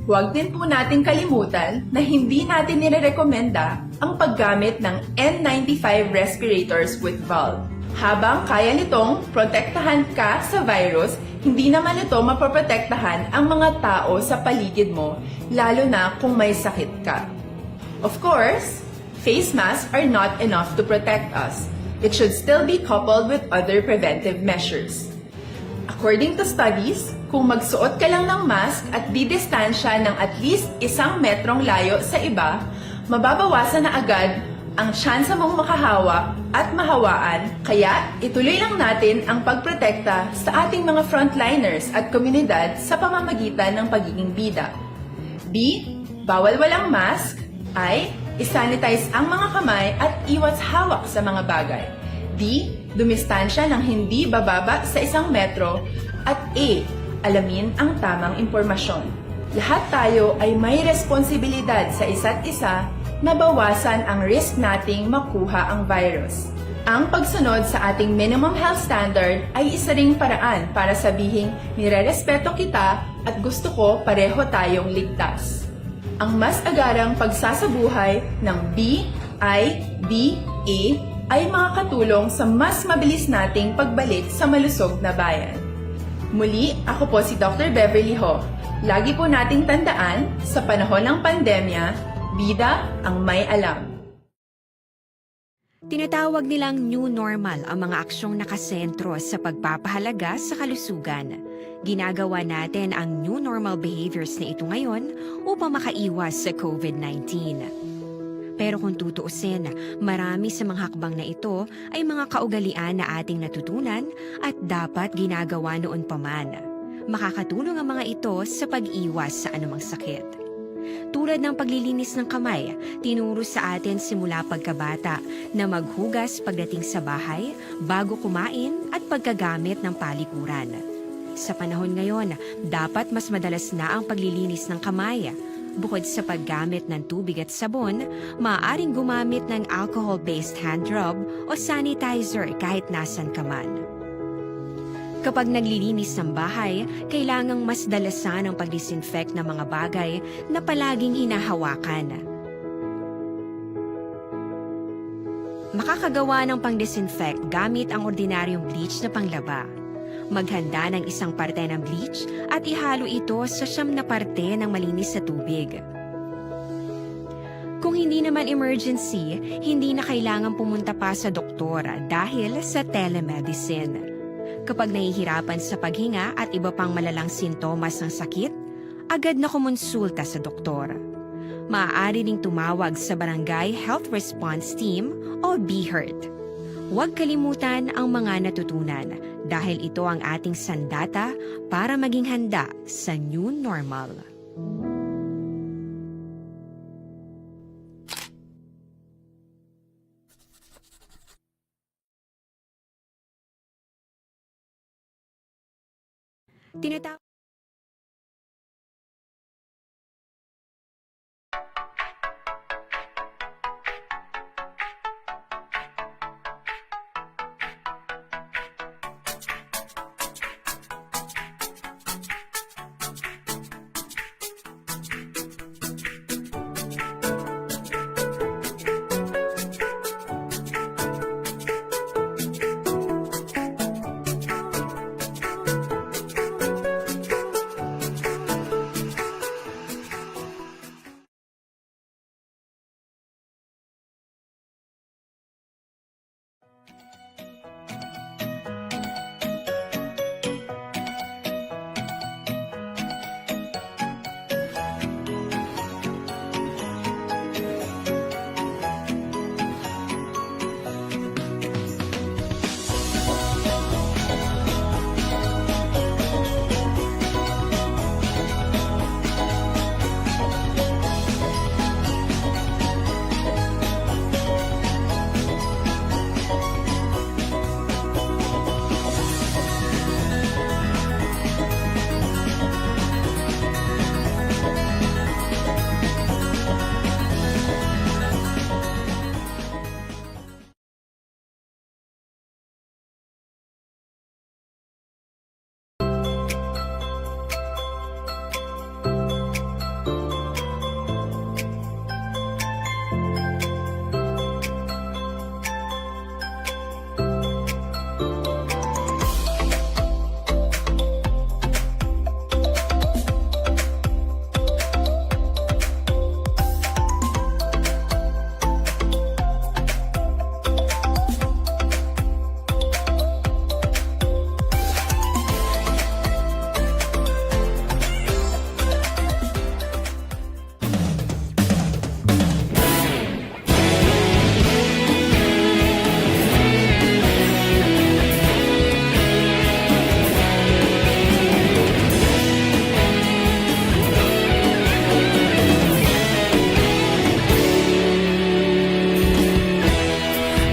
Huwag din po natin kalimutan na hindi natin nirerekomenda ang paggamit ng N ninety-five respirators with valve. Habang kaya nitong protektahan ka sa virus, hindi naman ito mapoprotektahan ang mga tao sa paligid mo, lalo na kung may sakit ka. Of course, face masks are not enough to protect us. It should still be coupled with other preventive measures. According to studies, kung magsuot ka lang ng mask at didistansya ng at least isang metrong layo sa iba, mababawasan na agad ang tsansa mong makahawa at mahawaan. Kaya, ituloy lang natin ang pagprotekta sa ating mga frontliners at komunidad sa pamamagitan ng pagiging bida. B, bawal walang mask. I, isanitize ang mga kamay at iwas hawak sa mga bagay. D, dumistansya ng hindi bababa sa isang metro. At A, alamin ang tamang impormasyon. Lahat tayo ay may responsibilidad sa isa't isa na bawasan ang risk nating makuha ang virus. Ang pagsunod sa ating minimum health standard ay isa ring paraan para sabihing nirerespeto kita at gusto ko pareho tayong ligtas. Ang mas agarang pagsasabuhay ng B I D A ay makakatulong sa mas mabilis nating pagbalik sa malusog na bayan. Muli, ako po si Doctor Beverly Ho. Lagi po nating tandaan, sa panahon ng pandemya, bida ang may alam. Tinatawag nilang new normal ang mga aksyong nakasentro sa pagpapahalaga sa kalusugan. Ginagawa natin ang new normal behaviors na ito ngayon upang makaiwas sa COVID nineteen. Pero kung tutuusin, marami sa mga hakbang na ito ay mga kaugalian na ating natutunan at dapat ginagawa noon pa man. Makakatulong ang mga ito sa pag-iwas sa anumang sakit. Tulad ng paglilinis ng kamay, tinuro sa atin simula pagkabata na maghugas pagdating sa bahay, bago kumain, at pagkagamit ng palikuran. Sa panahon ngayon, dapat mas madalas na ang paglilinis ng kamay. Bukod sa paggamit ng tubig at sabon, maaaring gumamit ng alcohol-based hand rub o sanitizer kahit nasan ka man. Kapag naglilinis ng bahay, kailangang mas dalasan ang pag-disinfect ng mga bagay na palaging hinahawakan. Makakagawa ng pang-disinfect gamit ang ordinaryong bleach na panglaba. Maghanda ng isang parte ng bleach at ihalo ito sa siyam na parte ng malinis na tubig. Kung hindi naman emergency, hindi na kailangan pumunta pa sa doktor dahil sa telemedicine. Kapag nahihirapan sa paghinga at iba pang malalang sintomas ng sakit, agad na kumonsulta sa doktor. Maaari ring tumawag sa Barangay Health Response Team o BHERT. Huwag kalimutan ang mga natutunan dahil ito ang ating sandata para maging handa sa new normal. Tinata-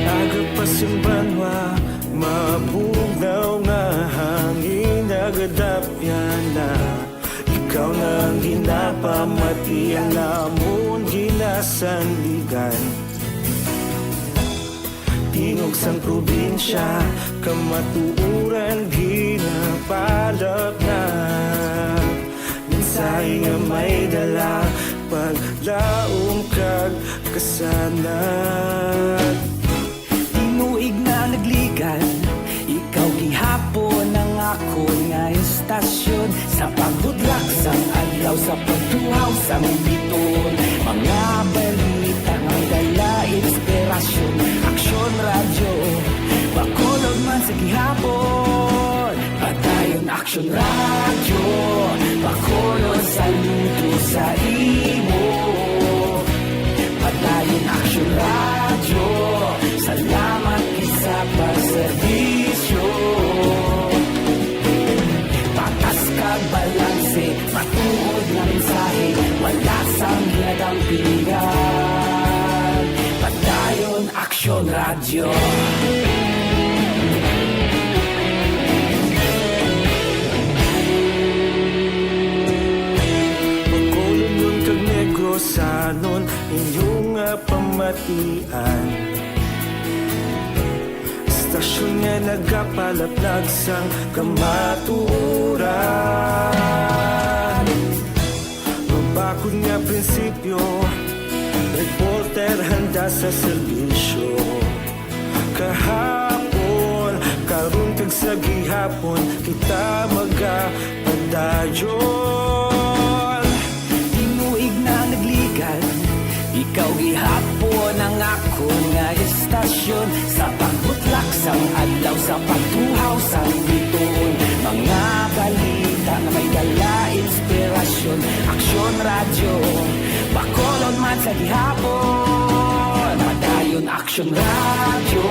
Aga pa sing banwa, mabugnaw nga hangin nagadapyan na. Ikaw na ang ginapamati, ang amon ginasandigan. Tingog sang probinsya, kamatuoran ginapalapnap. Mensahe nga may dala, paglaom kag kasanag. Tinuig na nagligad, ikaw gihapon ang akon nga istasyon. Sa pagbudlak sang adlaw, sa pagtuhaw sang biton, mga balita nga dala inspirasyon. Aksyon Radyo, Bacolod man sa gihapon. Padayon Aksyon Radyo, Bacolod, saludo sa imo. Padayon Aksyon Radyo, salamat gid sa pagserbisyo. Patas kag balanse, matuod nga mensahe, wala sang ginadampingan. Padayon Aksyon Radyo. Bacolodnon kag Negrosanon, inyo nga pamatian. Istasyon nga nagapalaplag sang kamatuoran. Mabakod nga prinsipyo, reporter handa sa serbisyo. Kahapon, karon kag sa gihapon, kita magapadayon. Tinuig na nagligad, ikaw gihapon ang akon nga estasyon. Sa pagbutlak sang adlaw, sa pagtuhaw sang bituon, mga balita nga may dala inspirasyon. Aksyon Radyo, Bacolod man sa gihapon. Padayon Aksyon Radyo,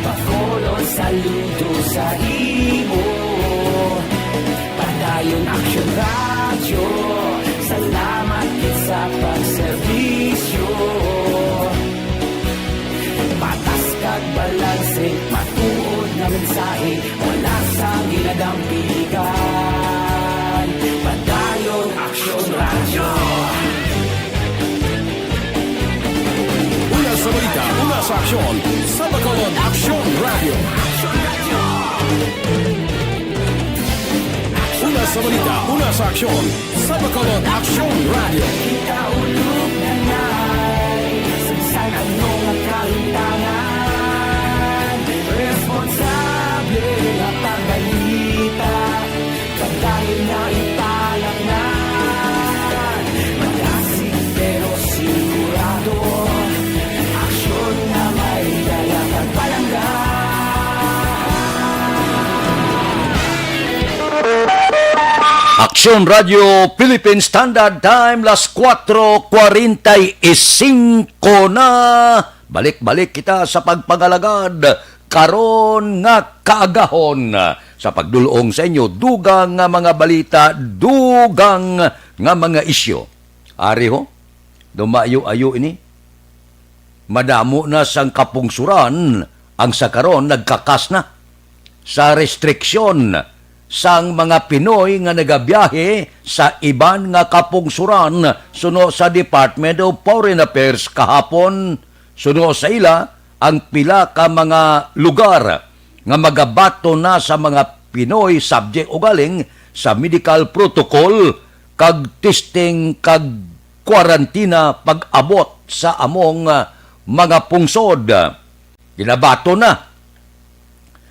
Bacolod, saludo sa imo. Padayon Aksyon Radyo, salamat gid sa pagserbisyo. Patas kag balanse, matuod nga mensahe, wala sang ginadampigan. Padayon Aksyon Radyo. Una sa balita, una sa aksyon, sa Bacolod Aksyon Radyo. Una sa balita, una sa aksyon, sa Bacolod Aksyon Radyo. Kita ulog na ngay, sa bisan ano nga kahintangan, responsable nga pagbalita. Pagdayon na ipalatnan, malasig pero sigurado. Aksyon na may dala kag palangga. Aksyon Radyo Philippine Standard Time, las kuwatro kwarenta y singko na. Balik-balik kita sa pagpangalagad karon nga kaagahon, sa pagdul-ong sa inyo dugang nga mga balita, dugang nga mga isyu. Ari ho, dumayo-ayo ini. Madamo na sang kapungsoran ang sa karon nagkakas na sa restriksyon sang mga Pinoy nga nagabiyahe sa iban nga kapungsoran suno sa Department of Foreign Affairs kahapon. Suno sa ila, ang pila ka mga lugar nga magabaton na sa mga Pinoy subject ugaling sa medical protocol kag testing kag kwarantina pag-abot sa among, ah, mga pungsod. Ginabaton na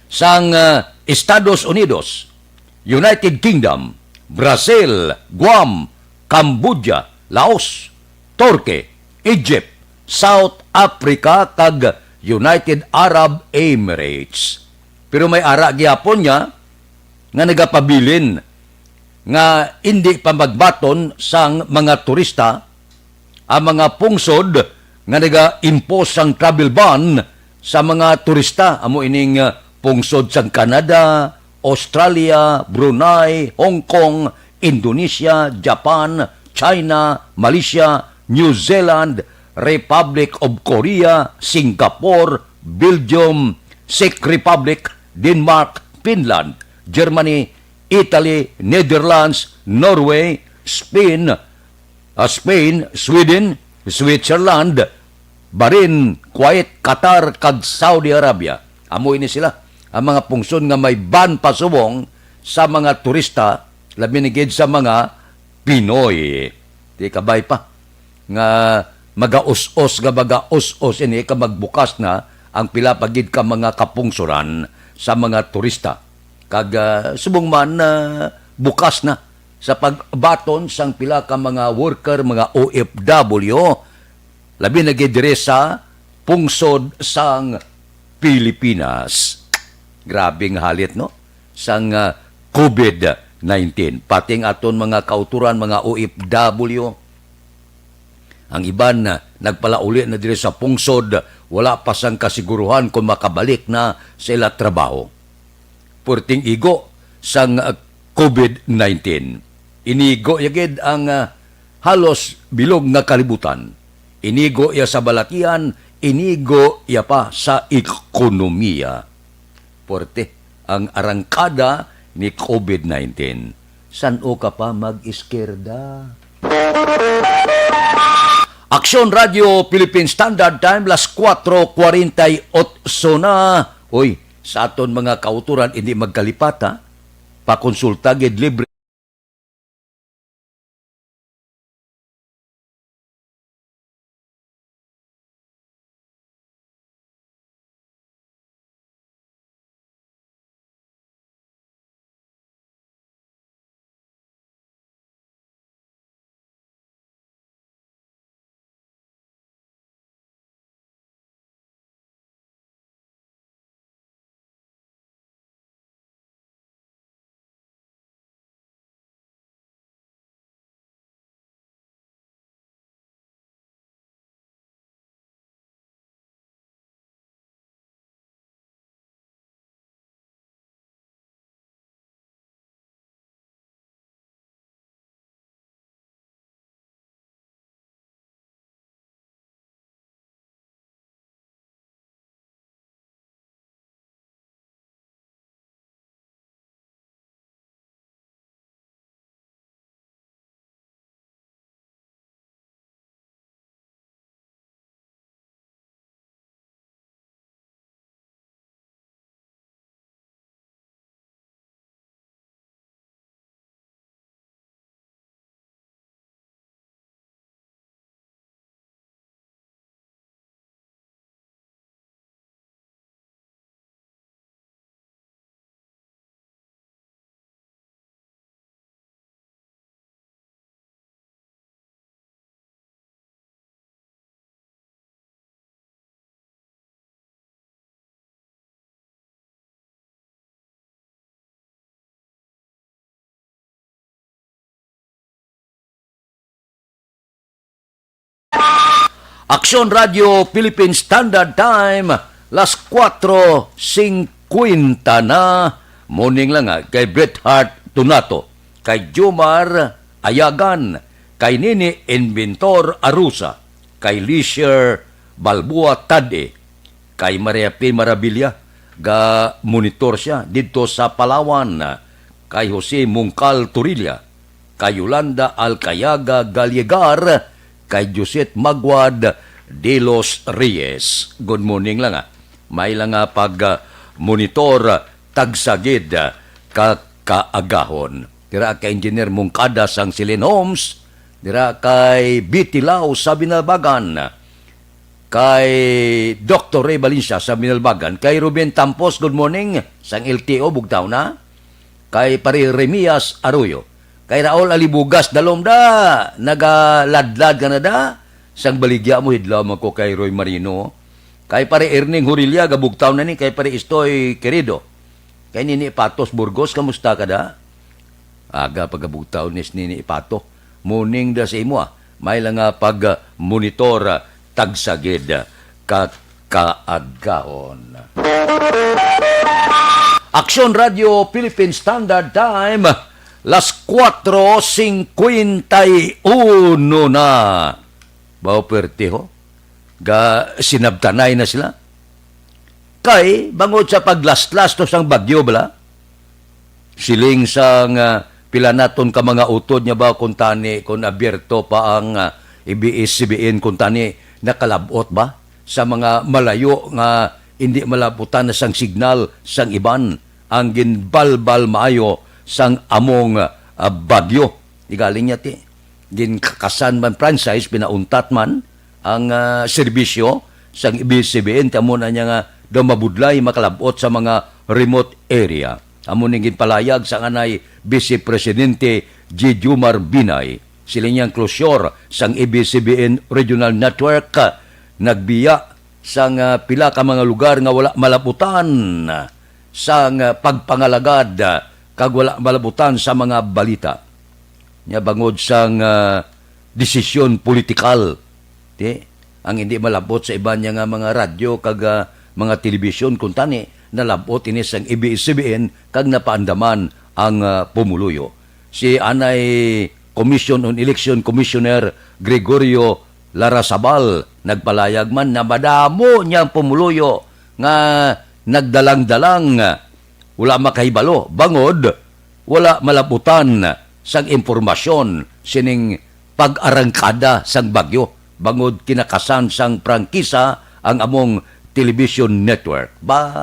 sang, ah, Estados Unidos, United Kingdom, Brazil, Guam, Cambodia, Laos, Turkey, Egypt, South Africa, kag United Arab Emirates. Pero may ara gihapon niya nga nagapabilin nga indi pa magbaton sang mga turista ang mga pungsod nga naga-impose sang travel ban sa mga turista. Amo ining, ah, pungsod sang Canada, Australia, Brunei, Hong Kong, Indonesia, Japan, China, Malaysia, New Zealand, Republic of Korea, Singapore, Belgium, Czech Republic, Denmark, Finland, Germany, Italy, Netherlands, Norway, Spain, ah, Spain, Sweden, Switzerland, Bahrain, Kuwait, Qatar, kag Saudi Arabia. Amo ini sila ang mga pungsod nga may ban pasubong sa mga turista, labi na gid sa mga Pinoy. Di kabay pa nga magaus-os, nga magaus-os ini ka magbukas na ang pila pa gid ka mga kapungsoran sa mga turista. Kag, ah, subong man, ah, bukas na sa pagbaton sang pila ka mga worker, mga O F W, labi na gid diri sa pungsod sang Pilipinas. Grabe nga halit, no? Sang, ah, COVID nineteen. Pati ang aton mga kautoran, mga O F W, ang iban, ah, nagpalauli na diri sa pungsod, wala pa sang kasiguruhan kung makabalik na sa ila trabaho. Puwerteng igo sang, ah, COVID nineteen. Inigo ya gid ang, ah, halos bilog nga kalibutan. Inigo ya sa balatian, inigo ya pa sa ekonomiya. Puwerte ang arangkada ni COVID nineteen. San-o ka pa mag-iskerda? Aksyon Radyo Philippine Standard Time, las kuwatro kwarenta y otso na. Uy, sa aton mga kautoran, hindi magkalipat, ha? Pakonsulta gid libre. Aksyon Radio Philippine Standard Time, las kuwatro singkwenta na. Morning lang, ah, kay Bret Hart Donato, kay Jomar Ayagan, kay Nini Inventor Arusa, kay Lisher Balboa Tade, kay Maria P. Marabilia, ga monitor siya didto sa Palawan, kay Jose Mungkal Torilla, kay Yolanda Alcayaga Gallegar, kay Josette Magwad de los Reyes. Good morning lang, ah. May lang nga pag, ah, monitor, ah, tagsagid, ah, ka kaagahon. Dira kay Engineer Mungkada sang Silin Homes, dira kay Betty Lau sa Binalbagan, kay Doktor Ray Valencia sa Binalbagan, kay Ruben Tampos, good morning, sang L T O, bugtaw na. Kay Pare Remias Arroyo. Kay Raul Alibugas, dalom da, nagaladlad ka na da, sang baligya mo, hidlaw man ko kay Roy Marino. Kay Pare Erning Hurilia, gabugtaw na ni, kay Pare Istoy Querido. Kay Nini Patos Burgos, kamusta ka da? Aga pagabugtaw ni Nini Ipato. Morning da sa imo, ah. May lang nga pag-monitor, ah, tagsagid, ah, ka kaagahon. Aksyon Radio Philippine Standard Time, las kuwatro singkwenta y uno na. Bao perti, ho? Ga sinabtanay na sila. Kay bangod sa paglaslas to sang bagyo bala, siling sang, ah, pila naton ka mga utod nga ba kuntani kon abierto pa ang, ah, A B S C B N kuntani nakalab-ot ba sa mga malayo nga hindi malabutan na sang signal sang iban ang ginbalbal maayo sang among, ah, bagyo. Igaling niya ti ginkakasan man franchise, pinauntat man ang, ah, serbisyo sang A B S C B N, tamo na niya nga daw mabudlay makalab-ot sa mga remote area. Amo ning ginpalayag sang anay Vice Presidente G. Jomar Binay. Sila niyang closure sang A B S C B N Regional Network, ah, nagbiya sang, ah, pila ka mga lugar nga wala malabutan sang, ah, pagpangalagad, ah, kag wala malabutan sa mga balita. Nya bangod sang, ah, desisyon politikal, ti, ang hindi malab-ot sa iban niya nga mga radyo kag, ah, mga telebisyon, kuntani nalab-ot ini sang A B S C B N kag napaandaman ang, ah, pumuluyo. Si anay Commission on Election Commissioner Gregorio Larrazabal nagpalayag man na madamo niyang pumuluyo nga nagdalang-dalang, wala makahibalo bangod wala malabutan sang impormasyon sining pag-arangkada sang bagyo bangod kinakasan sang prangkisa ang among television network. Ba,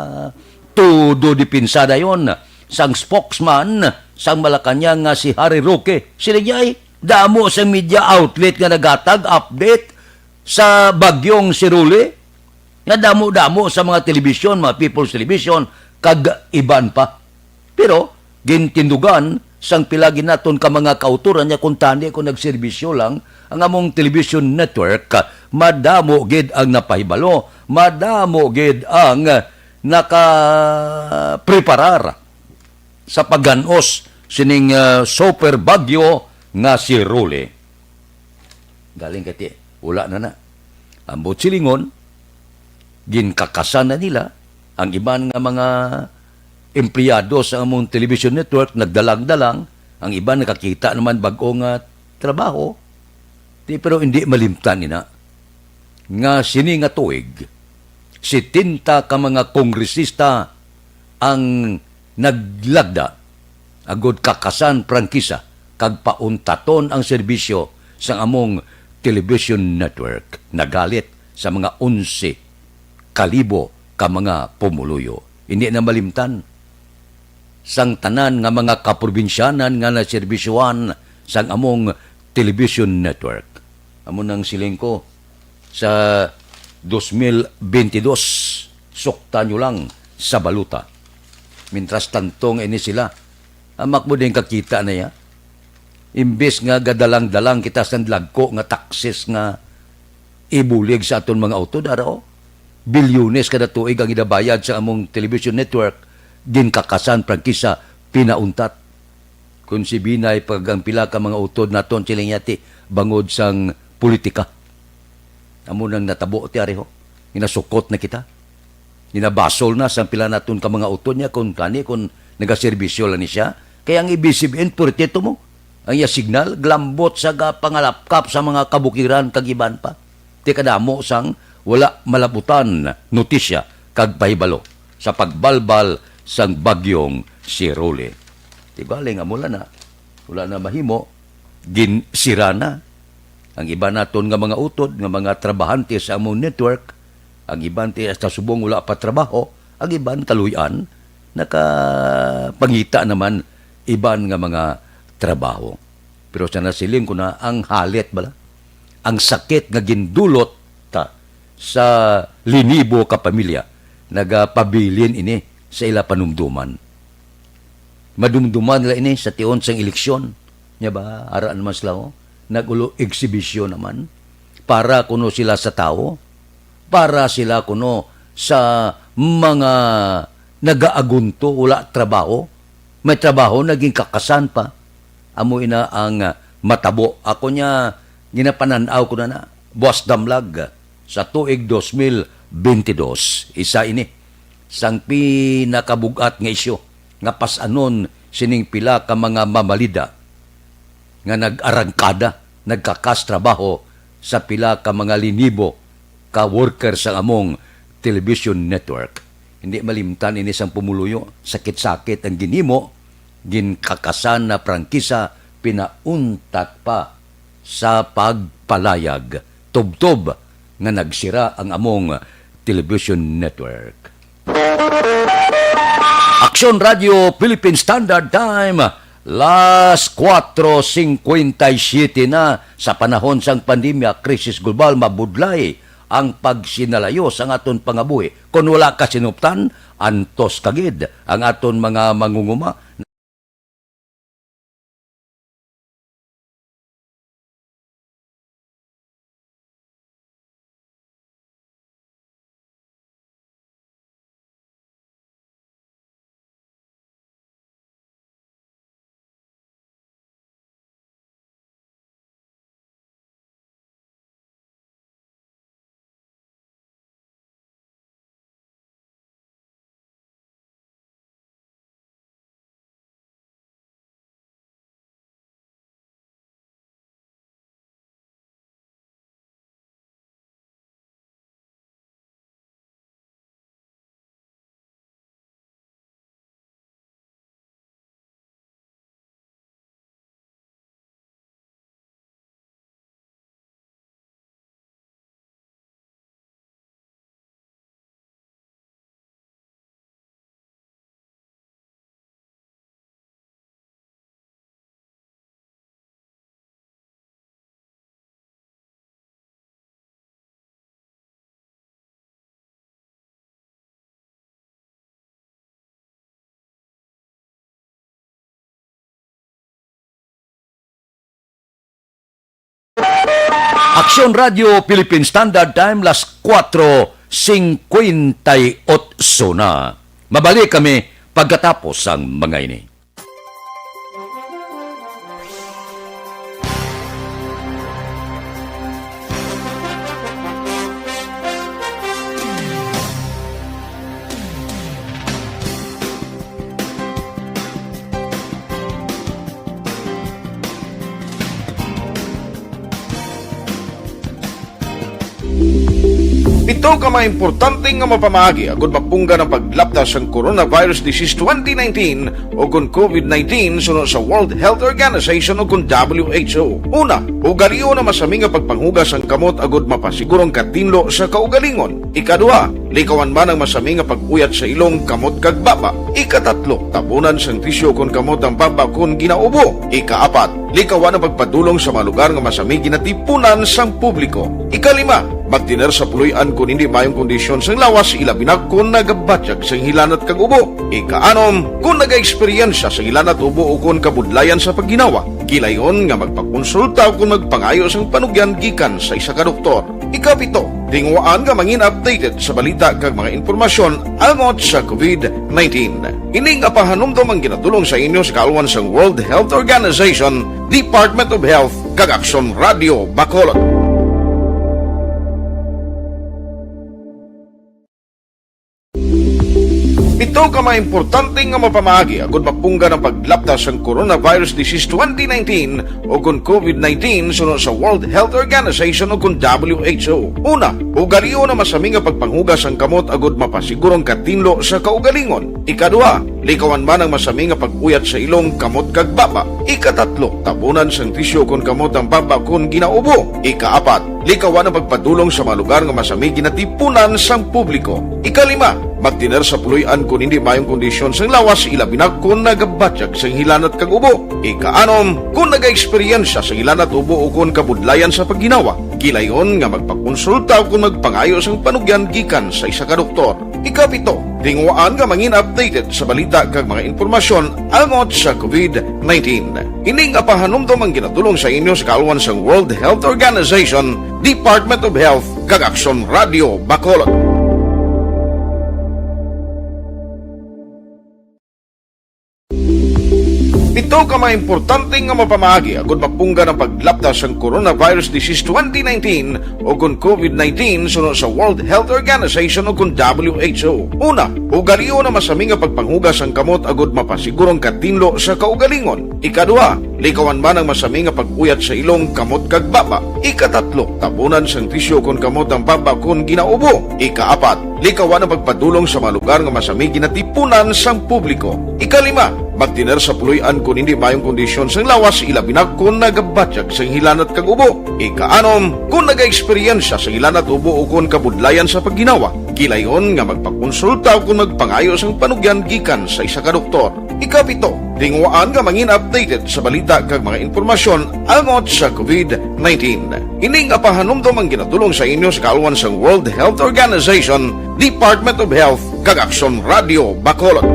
todo depensa dayon sang spokesman sang Malacañang nga si Harry Roque. Sila niya, eh, damo sang media outlet nga nagatag update sa bagyong si Rolly. Nga damo-damo sa mga telebisyon, mga People's Television, kag iban pa. Pero gintindugan sang pila gid naton ka mga kautoran niya, kuntani kon nagserbisyo lang ang among television network, madamo gid ang napahibalo, madamo gid ang nakapreparar sa pagganos sining, ah, super bagyo nga si Rolly. Galing kati, wala na na. Ang buot silingon, ginkakasan na nila ang iban nga mga empleyado sa among television network, nagdalang-dalang, ang iban nakakita naman bag-o nga trabaho. Di, pero hindi malimtan nina nga sini nga tuig, setenta ka mga kongresista ang naglagda agud kakasan prangkisa kag pauntaton ang serbisyo sang among television network. Nagalit sa mga onse ka libo ka mga pumuluyo. Hindi na malimtan sang tanan nga mga kaprobinsyanan nga naserbisyohan sang among television network. Amo nang siling ko, sa dos mil bentidós, sukta nyo lang sa balota. Mintras tanto nga ini sila, amak mo din kakita na ya. Imbes nga gadalang-dalang kita sa lagko nga taksis nga ibulig sa aton mga utod, ara, o. Bilyones kada tuig ang ginabayad sa among television network, ginkakasan, prangkisa, pinauntat. Kon si Binay, pag ang pila ka mga utod naton, siling niya ti, bangod sang politika. Amo nang natabo ti ari ho. Ginasukot na kita. Ginabasol na sang pila naton ka mga utod niya kung kani, kung nagaserbisyo lang ni siya. Kaya ang ibig sabihin, purtito mo. Ang iya signal, glambot sa ga-, pangalapkap sa mga kabukiran kag iban pa. Ti kadamo sang wala malabutan notisya kag pahibalo sa pagbalbal sang bagyong si Rolly. Di ba, ling amo lang na. Wala na mahimo, ginsira na. Ang iban naton nga mga utod, nga mga trabahante sa among network, ang iban ti hasta subong wala pa trabaho, ang iban kaluy-an, nakapangita naman iban nga mga trabaho. Pero sa nasiling ko na, ang halit bala, ang sakit nga gindulot ta sa linibo ka pamilya, nagapabilin ini sa ila panumduman. Madumduman nila ini sa tion sang eleksyon. Nya ba, ara naman sila, oh. Nag-ulo eksibisyon naman. Para kuno sila sa tawo, para sila kuno sa mga nagaagunto, wala trabaho, may trabaho, naging kakasan pa. Amo ina ang, ah, matabo. Ako niya, ginapanan-aw ko na na, Boss Damlag, sa tuig dos mil bentidós. Isa ini sang pinakabug-at nga isyu nga pas-anon sining pila ka mga mamalida nga nag-arangkada, nagkakas trabaho sa pila ka mga linibo ka worker sang among television network. Hindi malimtan ini sang pumuluyo, sakit-sakit ang ginhimo, ginkakasan na prangkisa, pinauntat pa sa pagpalayag, tubtob nga nagsira ang among television network. Aksyon Radio Philippine Standard Time, las kuwatro singkwenta y siyete na. Sa panahon sang pandemya, krisis global, mabudlay ang pagsinalayo sang aton pangabuhi. Kon wala ka sinuptan, antos ka gid ang aton mga mangunguma. Aksyon Radio Philippine Standard Time, las kuwatro singkwenta y otso na. Mabalik kami pagkatapos sang mga ini. Pito ka mga importante nga mapamaagi agud mapunggan ang paglapda sang coronavirus disease twenty nineteen o kon covid nineteen suno sa World Health Organization o kon W H O. Una, ugalion ang masami nga pagpanghugas sang kamot agud mapasiguro ang katinlo sa kaugalingon. Ikaduha, likawan man ang masami nga pag-uyat sa ilong, kamot kag baba. Ikatatlo, tabunan sang tisyu kon kamot ang baba kon ginaubo. Ikaapat, likawan ang pagpadulong sa mga lugar nga masami ginatipunan sang publiko. Ikalima, magtener sa puloy-an kon hindi maayong kondisyon sang lawas, ilabi na kon nagabatyag sang hilanat kag ubo. Ikaanom, kon nagaeksperyensya sang hilanat, ubo, o kon kabudlayan sa pagginawa, gilayon nga magpakonsulta o kon magpangayo sang panugyan gikan sa isa ka doktor. Ikapito, tinguhaan nga mangin updated sa balita kag mga impormasyon angot sa covid nineteen. Ini nga pahanumdom ang ginadul-ong sa inyo sa kaalwan sang World Health Organization, Department of Health, kag Aksyon Radio Bacolod. Ito ka mga importante nga mapamaagi agud mapunggan ang paglapta sang coronavirus disease twenty nineteen o kon covid nineteen suno sa World Health Organization o kon W H O. Una, ugalion ang masami nga pagpanghugas sang kamot agud mapasiguro ang katinlo sa kaugalingon. Ikaduha, likawan man ang masami nga pag-uyat sa ilong, kamot kag baba. Ikatatlo, tabunan sang tisyo kon kamot ang baba kon ginaubo. Ikaapat, likawan ang pagpadulong sa mga lugar nga masami ginatipunan sang publiko. Ikalima, magtener sa puloy-an kon hindi maayong kondisyon sang lawas, ilabi na kon nagabatyag sang hilanat kag ubo. Ikaanom, kon nagaeksperyensya sang hilanat, ubo o kon kabudlayan sa pagginawa, gilayon nga magpakonsulta o kon magpangayo sang panugyan gikan sa isa ka doktor. Ikapito, tinguhaan nga mangin updated sa balita kag mga impormasyon angot sa covid nineteen. Ini nga pahanumdom ang ginatulong sa inyo sa kaalwan sang World Health Organization, Department of Health, kag Aksyon Radio Bacolod. Pito ka mga importante nga mapamaagi agud mapunggan ang paglapta sang coronavirus disease twenty nineteen o kon covid nineteen suno sa World Health Organization o kon W H O. Una, ugalion ang masami nga pagpanghugas sang kamot agud mapasiguro ang katinlo sa kaugalingon. Ikaduha, likawan man ang masami nga pag-uyat sa ilong, kamot kag baba. Ikatatlo, tabunan sang tisyo kon kamot ang baba kon ginaubo. Ikaapat, likawan ang pagpadulong sa mga lugar nga masami ginatipunan sang publiko. Ikalima, magtener sa puloy-an kon hindi maayong kondisyon sang lawas, ilabi na kon nagabatyag sang hilanat kag ubo. Ikaanom, kon nagaeksperyensya sang hilanat, ubo o kon kabudlayan sa pagginawa, gilayon nga magpakonsulta o kon magpangayo sang panugyan gikan sa isa ka doktor. Ikapito, tinguhaan nga mangin updated sa balita kag mga impormasyon angot sa covid nineteen. Ini nga pahanumdom ang ginatulong sa inyo sa kaalwan sang World Health Organization, Department of Health, kag Aksyon Radio Bacolod.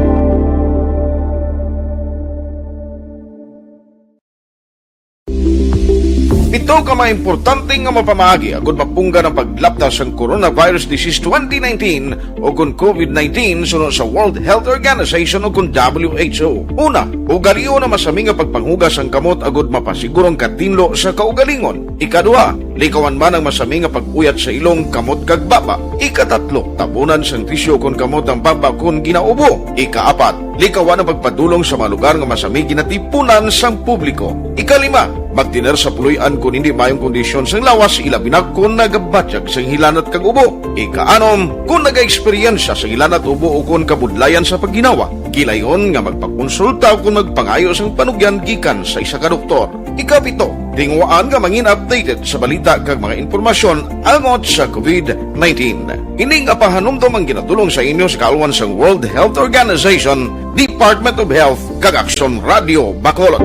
Pito ka mga importante nga mapamaagi agud mapunggan ang paglapta sang coronavirus disease twenty nineteen o kon covid nineteen suno sa World Health Organization o kon W H O. Una, ugalion ang masami nga pagpanghugas sang kamot agud mapasiguro ang katinlo sa kaugalingon. Ikaduha, likawan man ang masami nga pag-uyat sa ilong, kamot kag baba. Ikatatlo, tabunan sang tisyo kon kamot ang baba kon ginaubo. Ikaapat, likawan ang pagpadulong sa mga lugar nga masami ginatipunan sang publiko. Ikalima, magtener sa puloy-an kon hindi maayong kondisyon sang lawas, ilabi na kon nagabatyag sang hilanat kag ubo. Ikaanom, kon nagaeksperyensya sang hilanat, ubo o kon kabudlayan sa pagginawa, gilayon nga magpakonsulta o kon magpangayo sang panugyan gikan sa isa ka doktor. Ikapito, tinguhaan nga mangin updated sa balita kag mga impormasyon angot sa covid nineteen. Ini nga pahanumdom ang ginatulong sa inyo sa kaalwan sang World Health Organization, Department of Health, kag Aksyon Radio Bacolod.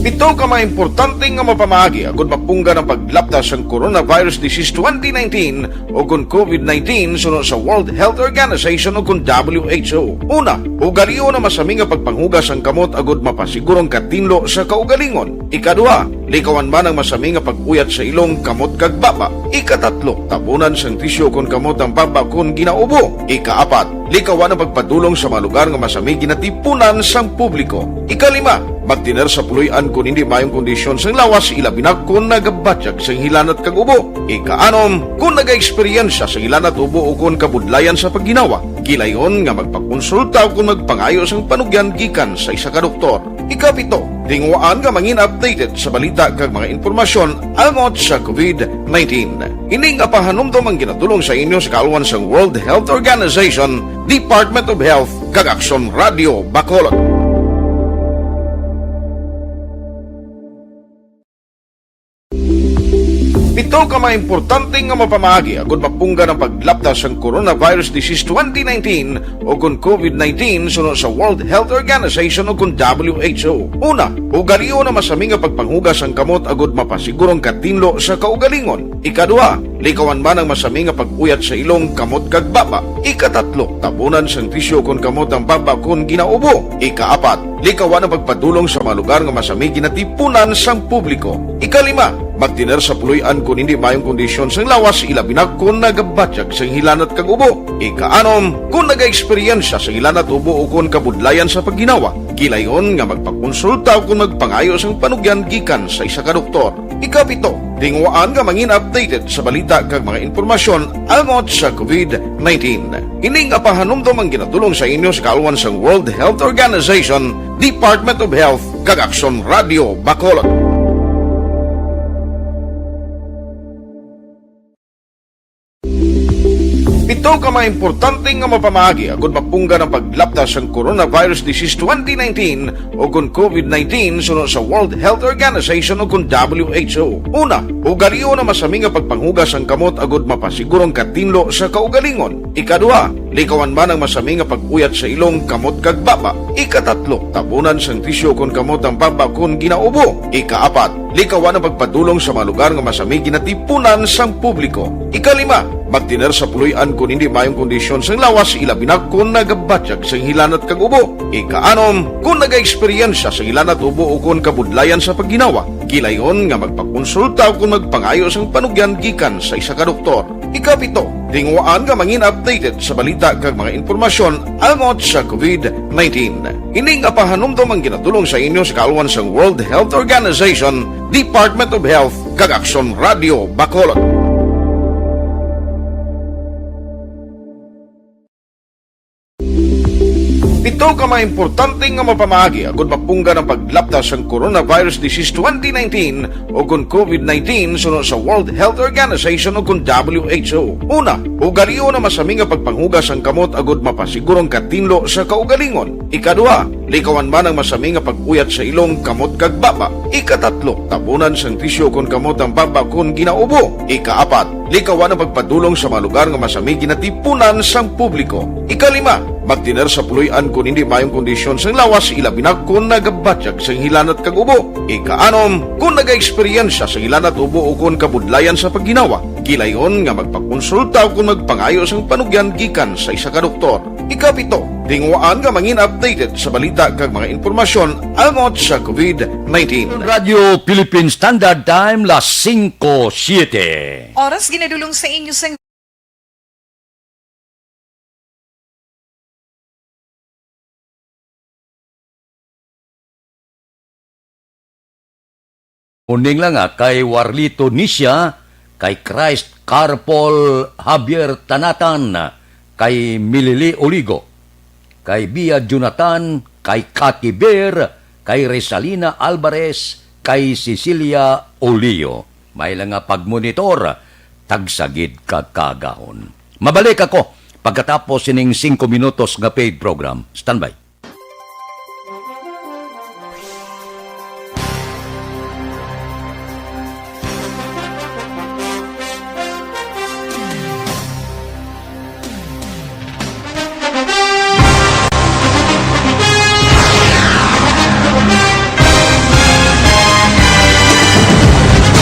Pito ka mga importante nga mapamaagi agud mapunggan ang paglapta sang coronavirus disease twenty nineteen o kon covid nineteen suno sa World Health Organization o kon W H O. Una, ugalion ang masami nga pagpanghugas sang kamot agud mapasiguro ang katinlo sa kaugalingon. Ikaduha, likawan man ang masami nga pag-uyat sa ilong, kamot kag baba. Ikatatlo, tabunan sang tisyo kon kamot ang baba kon ginaubo. Ikaapat, likawan ang pagpadulong sa mga lugar nga masami ginatipunan sang publiko. Ikalima, magtener sa puloy-an kon hindi maayong kondisyon sang lawas, ilabi na kon nagabatyag sang hilanat kag ubo. Ikaanom, kon nagaeksperyensya sang hilanat, ubo o kon kabudlayan sa pagginawa, gilayon nga magpakonsulta o kon magpangayo sang panugyan gikan sa isa ka doktor. Ikapito, tinguhaan nga mangin updated sa balita kag mga impormasyon angot sa covid nineteen. Ini nga pahanumdom ang ginatulong sa inyo sa kaalwan sang World Health Organization, Department of Health, kag Aksyon Radio Bacolod. Pito ka mga importante nga mapamaagi agud mapunggan ang paglapta sang coronavirus disease twenty nineteen o kon covid nineteen suno sa World Health Organization o kon W H O. Una, ugalion ang masami nga pagpanghugas sang kamot agud mapasiguro ang katinlo sa kaugalingon. Ikaduha, likawan man ang masami nga pag-uyat sa ilong, kamot kag baba. Ikatatlo, tabunan sang tisyo kon kamot ang baba kon ginaubo. Ikaapat, likawan ang pagpadulong sa mga lugar nga masami ginatipunan sang publiko. Ikalima, magtener sa puloy-an kon hindi maayong kondisyon sang lawas, ilabi na kon nagabatyag sang hilanat kag ubo. Ikaanom, kon nagaeksperyensya sang hilanat, ubo o kon kabudlayan sa pagginawa, Kilayon nga magpakonsulta kon magpangayo sang panugyan gikan sa isa ka doktor. Ikapito, tinguhaan nga mangin updated sa balita kag mga impormasyon angot sa covid nineteen. Ini nga pahanumdom ang ginadulong sa inyo sa kaalwan sang World Health Organization, Department of Health, kag Aksyon Radio Bacolod. Pito ka mga importante nga mapamaagi agud mapunggan ang paglapta sang coronavirus disease twenty nineteen o kon covid nineteen suno sa World Health Organization o kon W H O. Una, ugalion ang masami nga pagpanghugas sang kamot agud mapasiguro ang katinlo sa kaugalingon. Ikaduha, likawan man ang masami nga pag-uyat sa ilong, kamot kag baba. Ikatatlo, tabunan sang tisyu kon kamot ang baba kon ginaubo. Ikaapat, likawan ang pagpadulong sa mga lugar nga masami ginatipunan sang publiko. Ikalima, magtener sa puloy-an kon hindi maayong kondisyon sang lawas, ilabi na kon nagabatyag sang hilanat kag ubo. Ikaanom, kon nagaeksperyensya sang hilanat, ubo, o kon kabudlayan sa pagginawa, kilayon nga magpakonsulta o kon magpangayo sang panugyan gikan sa isa ka doktor. Ikapito, tinguhaan nga mangin updated sa balita kag mga impormasyon angot sa covid nineteen. Ini nga pahanumdom ang ginadulong sa inyo sa kaalwan sang World Health Organization, Department of Health, kag Aksyon Radio Bacolod. Pito ka mga importante nga mapamaagi agud mapunggan ang paglapta sang coronavirus disease twenty nineteen o kon covid nineteen suno sa World Health Organization o kon W H O. Una, ugalion ang masami nga pagpanghugas sang kamot agud mapasiguro ang katinlo sa kaugalingon. Ikaduha, likawan man ang masami nga pag-uyat sa ilong, kamot kag baba. Ikatatlo, tabunan sang tisyu kon kamot ang baba kon ginaubo. Ikaapat, likawan ang pagpadulong sa mga lugar nga masami ginatipunan sang publiko. Ikalima, magtener sa puloy-an kon hindi maayong kondisyon sang lawas, ilabi na kon nagabatyag sang hilanat kag ubo. Ikaanom, kon nagaeksperyensya sang hilanat, ubo, o kon kabudlayan sa pagginawa, kilayon nga magpakonsulta o kon magpangayo sang panugyan gikan sa isa ka doktor. Ikapito, tinguhaan nga mangin updated sa balita kag mga impormasyon angot sa covid nineteen. Radyo Philippine Standard Time, las singko siete. Oras ginadulong sa inyo sang Uning lang nga kay Warlito Nisha, kay Christ Carpol Javier Tanatan, kay Milili Oligo, kay Bia Jonathan, kay Kati Bear, kay Resalina Alvarez, kay Cecilia Olio. May lang nga pagmonitor, tagsagid ka kagahon. Mabalik ako pagkatapos sining singko minutos nga paid program. Standby.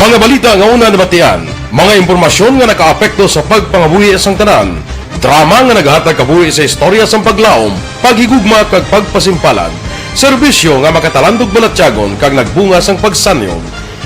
Mga balita nga una nabatian, mga impormasyon nga nakaapekto sa pagpangabuhi sang tanan, drama nga nagahatag kabuhi sa istorya sang paglaom, paghigugma kag pagpasimpalan, serbisyo nga makatalandog balatyagon kag nagbunga sang pagsanyog.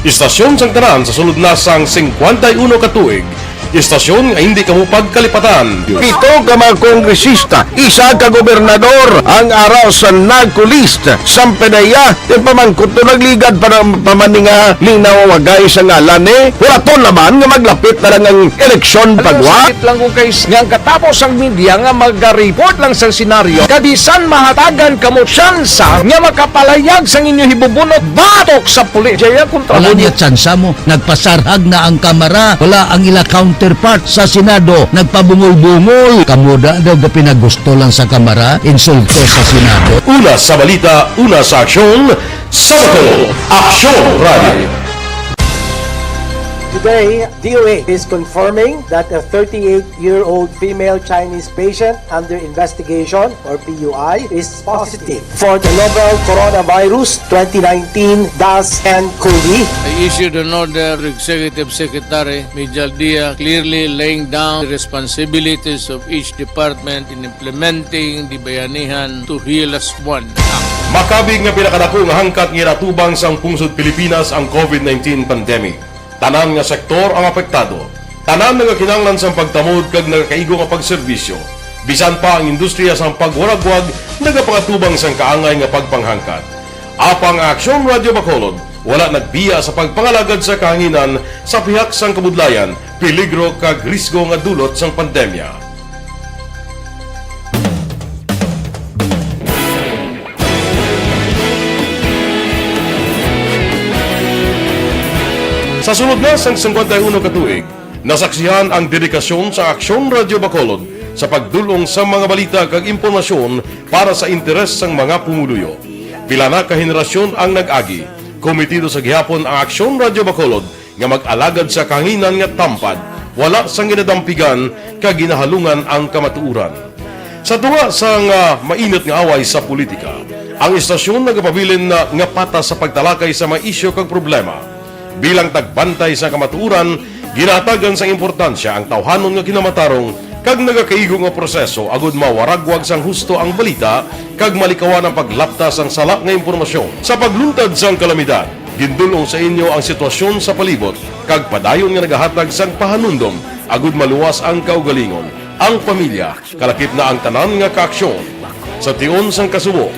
Istasyon sang tanan sa sulod na sang singkwenta y uno ka tuig. Istasyon nga hindi kamo pagkalipatan. Pito ka mga kongresista, isa ka gobernador ang ara sa NACO list. Sampanaya, ti pamangkot to nagligad para pamaninga linaw wagay sa ngalan ni. Hulaton naman nga maglapit na lang ang eleksyon pagwa. Sakit lang ko kay s-, nga ang katapos ang media nga maga-report lang sa senaryo, kabisan mahatagan kamo tsansa nga makapalayag sang inyo hibubunot batok sa pulis. Jaya kontra Wala mo niya tsansa mo. Nagpasarhag na ang Kamara. Wala ang ila counterpart sa Senado. Nagpabungol-bungol. Kamo da daw gapinagusto lang sa Kamara, insulto sa Senado. Una sa balita, una sa aksyon, sa Bato, Aksyon Radio. Today, D O H is confirming that a thirty-eight-year-old female Chinese patient under investigation, or P U I, is positive for the novel coronavirus twenty nineteen dash N cov. I issued an order to Executive Secretary Mijal Dia, clearly laying down the responsibilities of each department in implementing the Bayanihan to Heal As One Act. Makabig nga pinakadako nga hangkat nga ginatubang sang pungsod Pilipinas ang covid nineteen pandemic. Tanan nga sektor ang apektado. Tanan nagakinahanglan sang pagtamod kag nagakaigo nga pagserbisyo. Bisan pa ang industriya sang pagwaragwag nagapangatubang sang kaangay nga pagpanghangkat. Apang ang Aksyon Radyo Bacolod wala nagbiya sa pagpangalagad sa kahanginan sa pihak sang kabudlayan, peligro kag risgo nga dulot sang pandemya. Sa sulod na sang singkwenta y uno ka tuig, nasaksihan ang dedikasyon sa Aksyon Radyo Bacolod sa pagdul-ong sa mga balita kag impormasyon para sa interes sang mga pumuluyo. Pila na ka henerasyon ang nag-agi. Komitido sa gihapon ang Aksyon Radyo Bacolod nga mag-alagad sa kahanginan nga tampad, wala sang ginadampigan kag ginahalungan ang kamatuoran. Sa tunga sang, ah, mainit nga away sa politika, ang istasyon nagapabilin na nga patas sa pagtalakay sa mga isyu kag problema. Bilang tagbantay sa kamatuoran, ginahatagan sang importansya ang tawhanon nga kinamatarong kag nagakaigo nga proseso agud mawaragwag sang husto ang balita kag malikawan ang paglapta sang sala nga impormasyon. Sa pagluntad sang kalamidad, gindul-ong sa inyo ang sitwasyon sa palibot kag padayon nga nagahatag sang pahanumdom agud maluwas ang kaugalingon, ang pamilya, kalakip na ang tanan nga kaaksyon. Sa tion sang kasubo,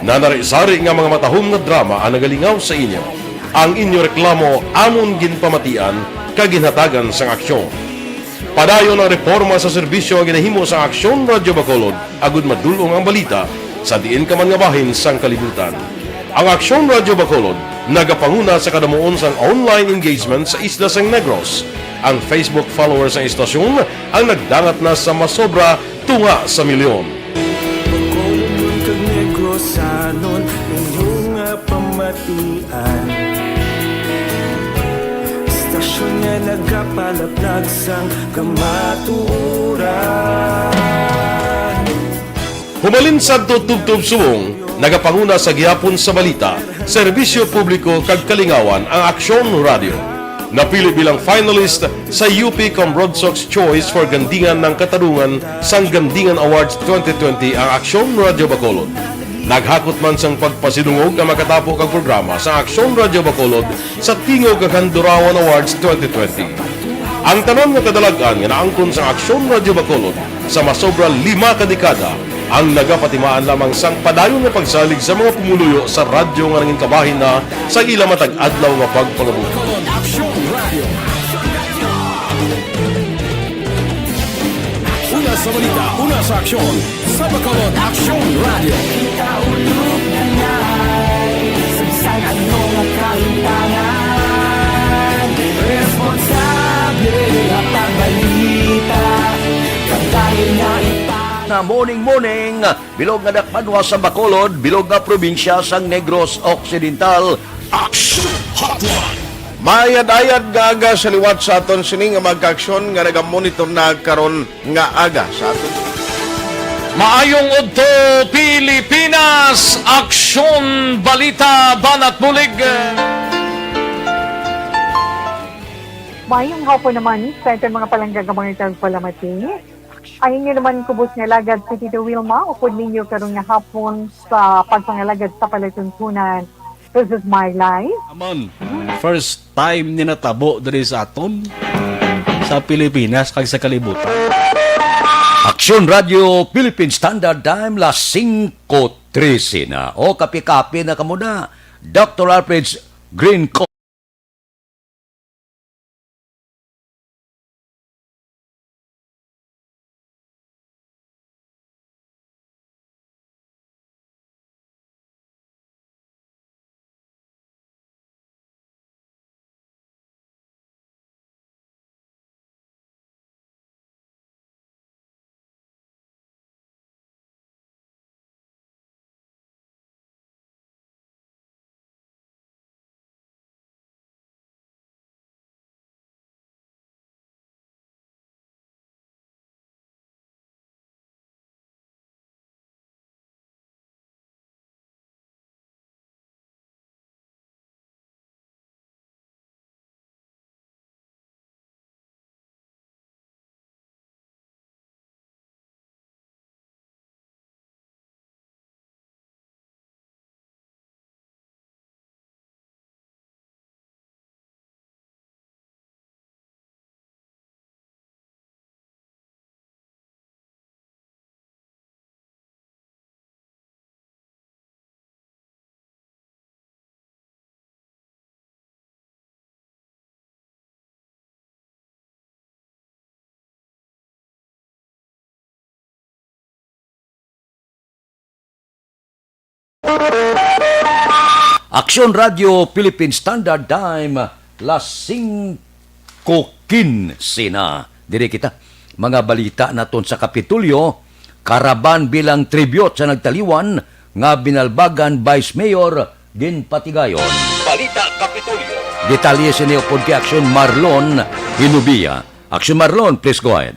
nanari-sari nga mga matahom nga drama ang nagalingaw sa inyo. Ang inyo reklamo amon ginpamatian kag ginhatagan sang aksyon. Padayon ang reporma sa serbisyo nga ginahimo sang Aksyon Radyo Bacolod agud madul-ong ang balita sa diin ka man nga bahin sang kalibutan. Ang Aksyon Radyo Bacolod nagapanguna sa kadamuon sang online engagement sa isla sang Negros. Ang Facebook followers sang istasyon ang nagdangat na sa masobra tunga sa milyon. Bacolodnon kag Negrosanon, inyo nga pamatian. Istasyon nga nagapalaplag sang kamatuoran. Humalin sadto tubtob subong, nagapanguna sa gihapon sa balita, serbisyo publiko kag kalingawan ang Aksyon Radyo. Napili bilang finalist sa U P Cambronsox Choice for Gandingan ng Katarungan sang Gandingan Awards twenty twenty ang Aksyon Radyo Bacolod. Naghakot man sang pagpasidungog ang makatapo kag programa sa Aksyon Radyo Bacolod sa Tingog kag Handurawan Awards twenty twenty. Ang tanan nga kadalag-an nga naangkon sa Aksyon Radyo Bacolod sa masobra lima ka dekada ang nagapatimaan lamang sang padayon nga pagsalig sa mga pumuluyo sa radyo nga nangin kabahin na sa ila matag adlaw nga pagpangabuhi. Aksyon Radyo. Una sa balita, una sa aksyon, sa Bacolod Aksyon Radyo. Kita ulog na ngay, sa bisan ano nga kahimtangan, responsable nga pagbalita, kag dahil nga ipa- Na morning, morning, bilog nga dakbanwa sa Bacolod, bilog nga probinsya sang Negros Occidental. Action Hotline. Maayad-ayad nga aga sa liwat sa aton sini nga mga kaaksyon nga nagamonitor na karon nga aga sa aton. Maayong udto, Pilipinas! Aksyon, balita, banat bulig. Maayong hapon naman sa aton mga palangga nga mga tagpalamati. Ang inyo naman kubos nga alagad si Tito Wilma, upod ninyo karon nga hapon sa pagpangalagad sa palatuntunan. This is my life. Amon, first time ni natabo diri sa aton, sa Pilipinas, kag sa kalibutan. Aksyon Radio Philippine Standard Time, las singko trese na. O, kape-kape na kamo na. Doctor Alfred's Green Coffee. Aksyon Radio Philippine Standard Time, las singko quince na. Diri kita. Mga balita naton sa Kapitolyo, karaban bilang tribute sa nagtaliwan nga Binalbagan Vice Mayor ginpatigayon. Balita Kapitolyo. Detalye sini upod kay Aksyon Marlon Hinubia. Aksyon Marlon, please go ahead.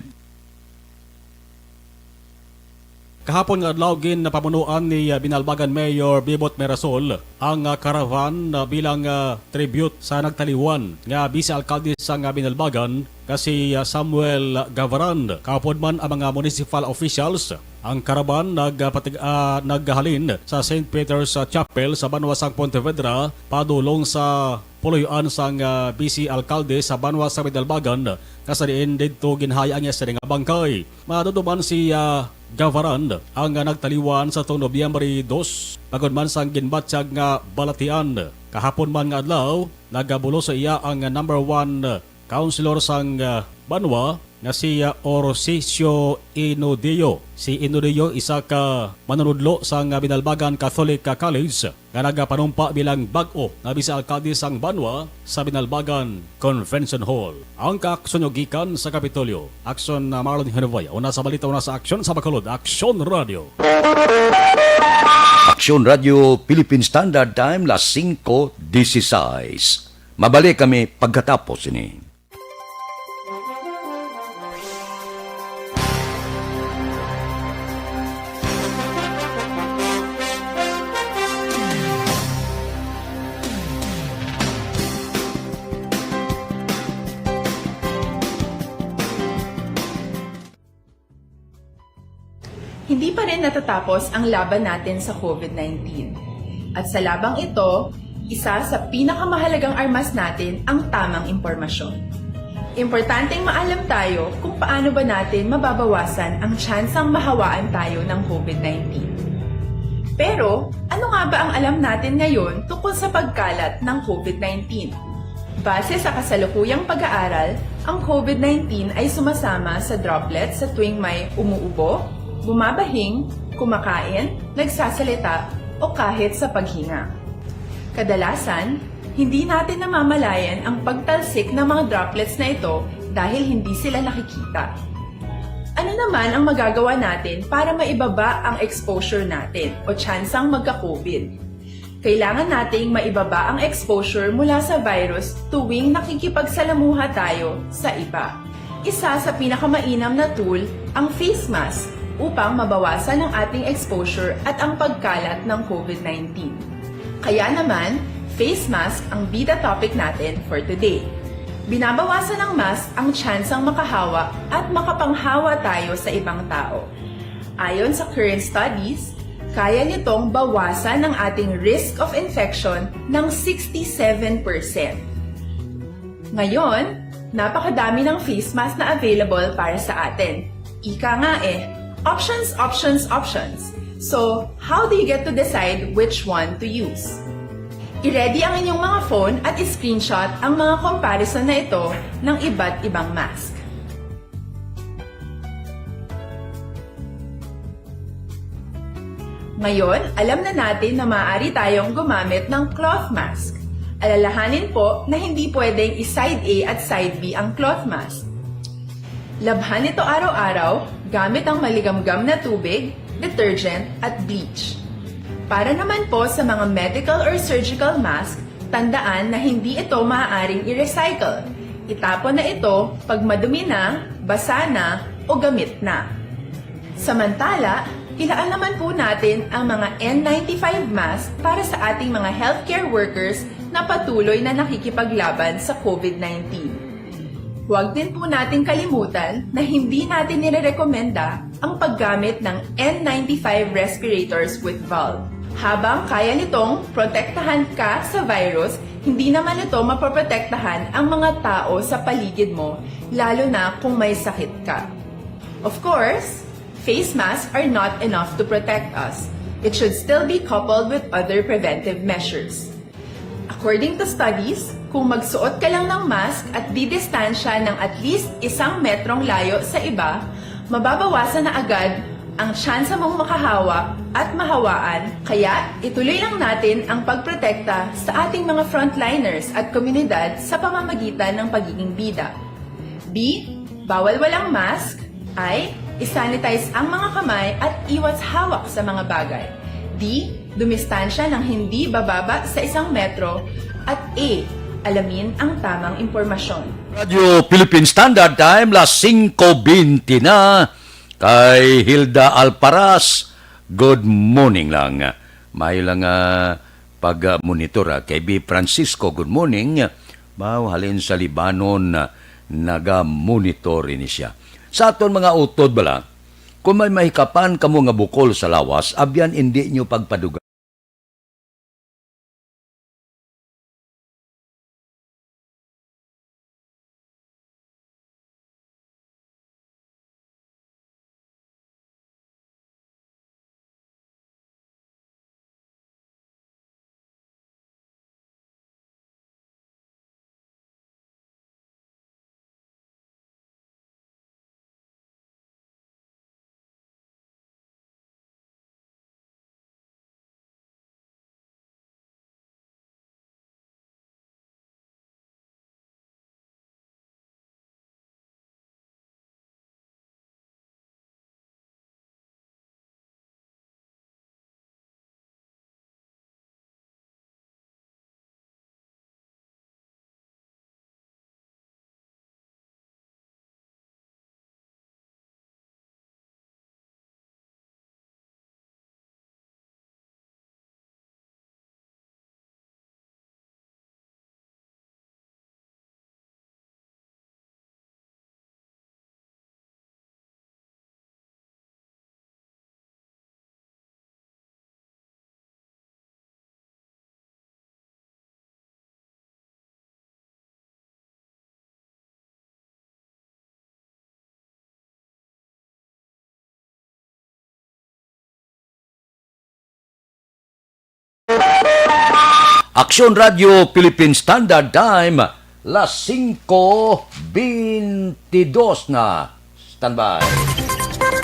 Kahapon nga adlaw, ginpamunuan ni, ah, Binalbagan Mayor Bebot Merasol ang, ah, caravan, ah, bilang, ah, tribute sa nagtaliwan nga vice alkalde sang, ah, Binalbagan nga si, ah, Samuel Gavaran. Kahapon man ang mga municipal officials, ang caravan nag-, ah, patig-, ah, naghalin sa Saint Peter's, ah, Chapel sa banwa sang Pontevedra padulong sa puloy-an sang, ah, vice alkalde sa banwa sa Binalbagan, nga sa diin didto ginhaya ang iya sini nga bangkay. Madumduman si, ah, Gavaran ang, ah, nagtaliwan sa tuong Nobyembre dos, bangod man sang ginbatyag nga balatian. Kahapon man nga adlaw, nagabulos sa iya ang, ah, number one, ah, councilor sang, ah, banwa nga si, ah, Orsicio Inodio. Si Inodio isa ka manunudlo sang, ah, Binalbagan Catholic, ah, College nga nagapanumpa bilang bag-o nga vice alkalde sang banwa sa Binalbagan Convention Hall. Ang kaaksyon nyo gikan sa Kapitolyo. Aksyon na Marlon Hinovaya, una sa balita, una sa aksyon sa Bacolod, Aksyon Radio. Aksyon Radio Philippine Standard Time, las singko dieciséis. Mabalik kami pagkatapos ini. Hindi pa rin natatapos ang laban natin sa COVID nineteen. At sa labang ito, isa sa pinakamahalagang armas natin ang tamang impormasyon. Importanteng maalam tayo kung paano ba natin mababawasan ang tsansang mahawaan tayo ng COVID nineteen. Pero, ano nga ba ang alam natin ngayon tungkol sa pagkalat ng COVID nineteen? Base sa kasalukuyang pag-aaral, ang COVID nineteen ay sumasama sa droplets sa tuwing may umuubo, bumabahing, kumakain, nagsasalita, o kahit sa paghinga. Kadalasan, hindi natin namamalayan ang pagtalsik ng mga droplets na ito dahil hindi sila nakikita. Ano naman ang magagawa natin para maibaba ang exposure natin o tsansang magka-COVID? Kailangan nating maibaba ang exposure mula sa virus tuwing nakikipagsalamuha tayo sa iba. Isa sa pinakamainam na tool ang face mask upang mabawasan ang ating exposure at ang pagkalat ng COVID nineteen. Kaya naman, face mask ang bida topic natin for today. Binabawasan ng mask ang tsansang makahawa at makapanghawa tayo sa ibang tao. Ayon sa current studies, kaya nitong bawasan ang ating risk of infection ng sixty-seven percent. Ngayon, napakadami ng face mask na available para sa atin. Ika nga eh, options, options, options. So, how do you get to decide which one to use? I-ready ang inyong mga phone at i-screenshot ang mga comparison na ito ng iba't ibang mask. Ngayon, alam na natin na maaari tayong gumamit ng cloth mask. Alalahanin po na hindi pwedeng i-side A at side B ang cloth mask. Labhan ito araw-araw gamit ang maligamgam na tubig, detergent, at bleach. Para naman po sa mga medical or surgical mask, tandaan na hindi ito maaaring i-recycle. Itapon na ito pag madumi na, basa na, o gamit na. Samantala, ilaan naman po natin ang mga N ninety-five mask para sa ating mga healthcare workers na patuloy na nakikipaglaban sa COVID nineteen. Huwag din po nating kalimutan na hindi natin nirerekomenda ang paggamit ng N ninety-five respirators with valve. Habang kaya nitong protektahan ka sa virus, hindi naman ito mapoprotektahan ang mga tao sa paligid mo, lalo na kung may sakit ka. Of course, face masks are not enough to protect us. It should still be coupled with other preventive measures. According to studies, kung magsuot ka lang ng mask at didistansya ng at least isang metrong layo sa iba, mababawasan na agad Ang tsansa mong makahawa at mahawaan, kaya ituloy lang natin ang pagprotekta sa ating mga frontliners at komunidad sa pamamagitan ng pagiging bida. B. Bawal walang mask. I. I-sanitize ang mga kamay at iwas hawak sa mga bagay. D. Dumistansya ng hindi bababa sa isang metro. At E. Alamin ang tamang impormasyon. Radyo Philippine Standard Time, las singko bente na. Kay Hilda Alparas, good morning lang. Maayo lang nga pag-monitor, ah. Kay B Francisco, good morning. Baw, halin sa Libanon, ah, naga-monitor ini siya. Sa aton mga utod bala, kung may mahikapan kamo nga bukol sa lawas, abyan indi nyo pagpaduga. Aksyon Radio Philippine Standard Time, las singko bentidos na. Standby.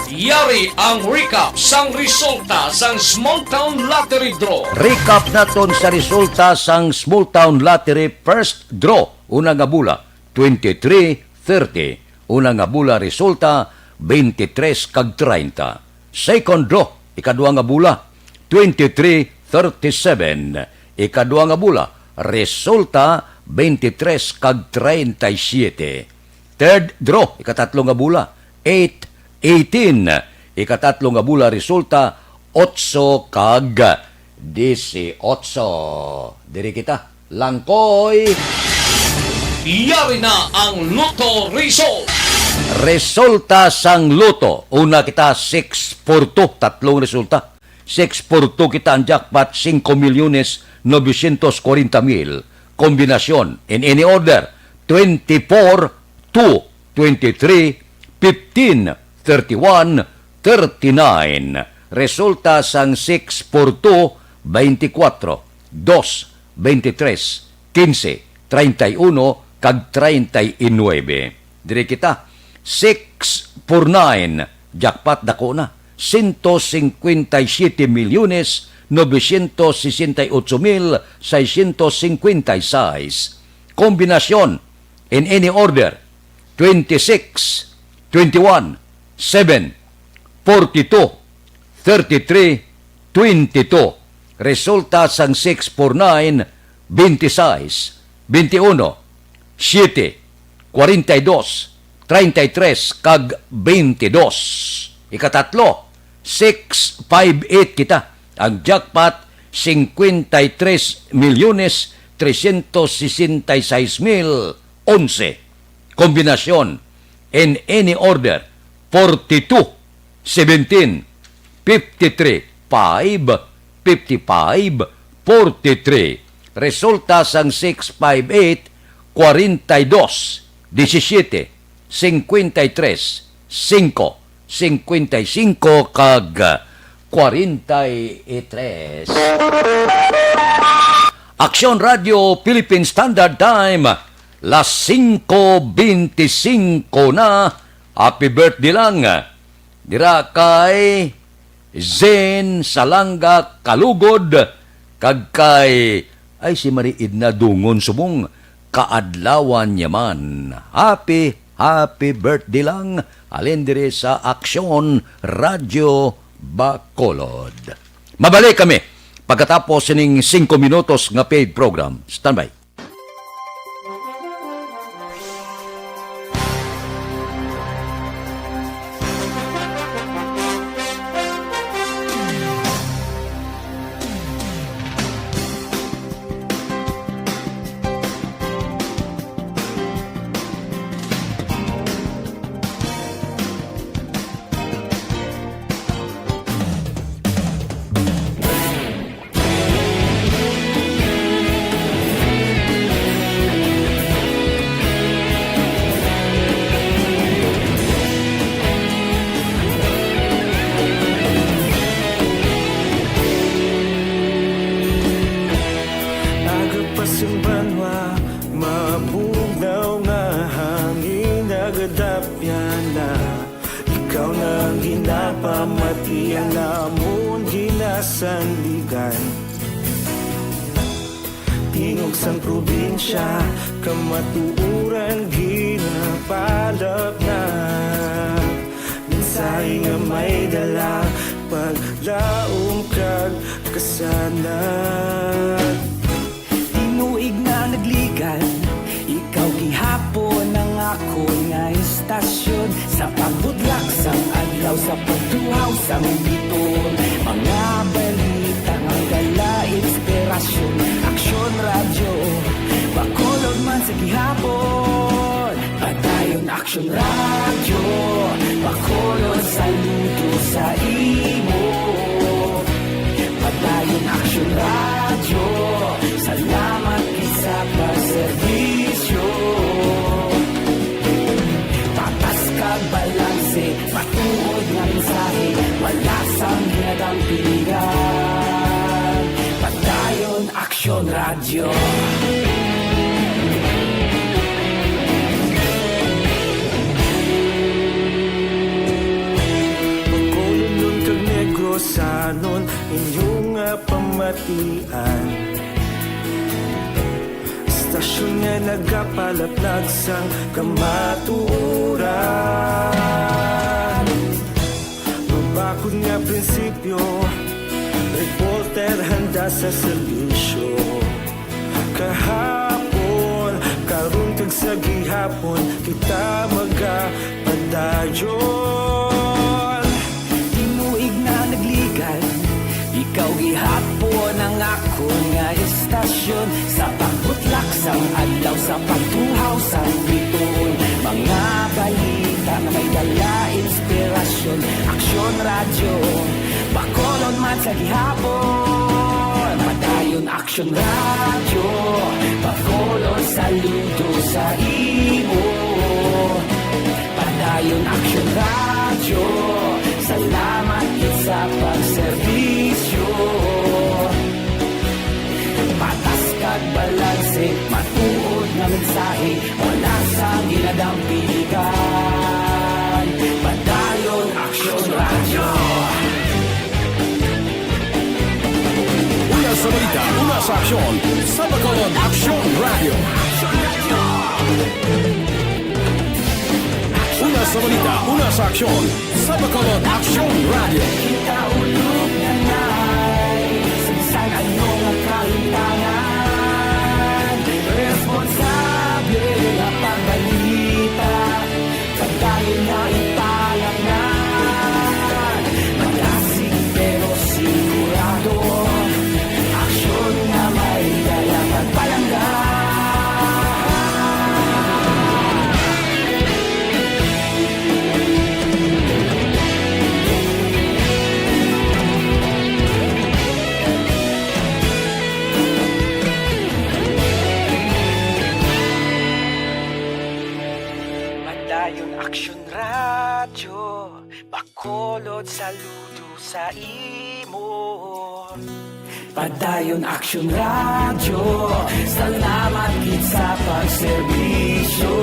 Yari ang recap sang resulta sang Small Town Lottery Draw. Recap naton sa resulta sang Small Town Lottery First Draw. Una nga bula, twenty-three thirty. Una nga bula resulta, twenty-three kag treinta. Second draw, ikadua nga bula, twenty-three thirty-seven. Ikadua nga bula, resulta, twenty-three kag treinta y siete. Third draw, ikatatlo nga bula, eight eighteen. Ikatatlo nga bula, resulta, otso kag dieciocho. Diri kita, Langkoy. Yari na ang Lotto Result. Resulta sang Lotto. Una kita, six four two. Tatlong resulta. Six four two kita ang jackpot, singko milyones novecientos kwarenta mil. Kombinasyon, in any order, twenty-four, two, twenty-three, fifteen, thirty-one, thirty-nine. Resulta sang six four two, twenty-four, dos, twenty-three, quince, treinta y uno, kag treinta y nuebe. Diri kita, six four nine, jackpot dako na, ciento cincuenta y siete millones novecientos sesenta y ocho mil seiscientos cincuenta y seis. Kombinasyon, in any order, twenty-six, twenty-one, seven, forty-two, thirty-three, twenty-two. Resulta sang six four nine, twenty-six, twenty-one, siete, kwarenta y dos, treinta y tres, kag twenty-dos. Ikatatlo, six five eight kita. Ang jackpot, cincuenta y tres milyones trescientos sesenta y seis mil once. Kombinasyon, in any order, forty-two, seventeen, fifty-three, five, fifty-five, forty-three. Resulta sang six five eight, kwarenta y dos, disisyete, singkwenta y tres, singko, singkwenta y singko, kag kwarenta y tres. Aksyon Radio Philippine Standard Time, las singko bente singko na. Happy birthday lang. Dira kay Zen Salanga Kalugod, kag kay, ay, si Marie Edna Dungon subong, kaadlawan niya man. Happy, happy birthday lang, halin diri sa Aksyon Radyo Bacolod. Mabalik kami pagkatapos sining singko minutos nga paid program. Standby. Aga pa sing banwa, mabugnaw nga hangin nagadapyan na. Ikaw na ang ginapamati, ang amon ginasandigan. Tingog sang probinsya, kamatuoran ginapalapnap. Mensahe nga may dala, paglaom kag kasanag. Tinuig na nagligan, ikaw gihapon ang akon nga istasyon. Sa pagbudlak sang adlaw, sa pagtuhaw sang biton, mga balita nga dala inspirasyon. Aksyon Radyo, Bacolod man sa gihapon. Padayon Aksyon Radyo, Bacolod, saludo sa imo. Padayon Aksyon Radyo, salamat gid sa pagserbisyo. Patas kag balanse, matuod nga mensahe, wala sang ginadampingan. Padayon Aksyon Radyo. Bacolodnon kag Negrosanon, inyo nga pamatian. Istasyon nga nagapalaplag sang kamatuoran. Mabakod nga prinsipyo, reporter handa sa serbisyo. Kahapon, karon kag sa gihapon, kita magapadayon. Tinuig na nagligan, ikaw gihapon ang akon nga istasyon. Sa pagbutlak sang adlaw, sa pagtuhaw sang bituon, mga balita nga may dala inspirasyon. Aksyon Radyo, Bacolod man sa gihapon. Padayon Aksyon Radyo, Bacolod, saludo sa imo. Padayon Aksyon Radyo, salamat gid sa pagserbisyo. Patas kag balanse, matuod nga mensahe, wala sang ginadampingan. Padayon Aksyon Radyo. Una sa balita, una sa aksyon, sa Bacolod Aksyon Radyo. Una sa balita, una sa aksyon, sa Bacolod Aksyon Radyo. Kita ulog na nay, sa bisan ano nga kahimtangan, responsable nga pagbalita, padayon na ipalapngan. Malasig pero sigurado, aksyon nga may dala pagpalangga. Padayon Aksyon Radyo, Bacolod, saludo sa imo. Padayon Aksyon Radyo, salamat gid sa pagserbisyo.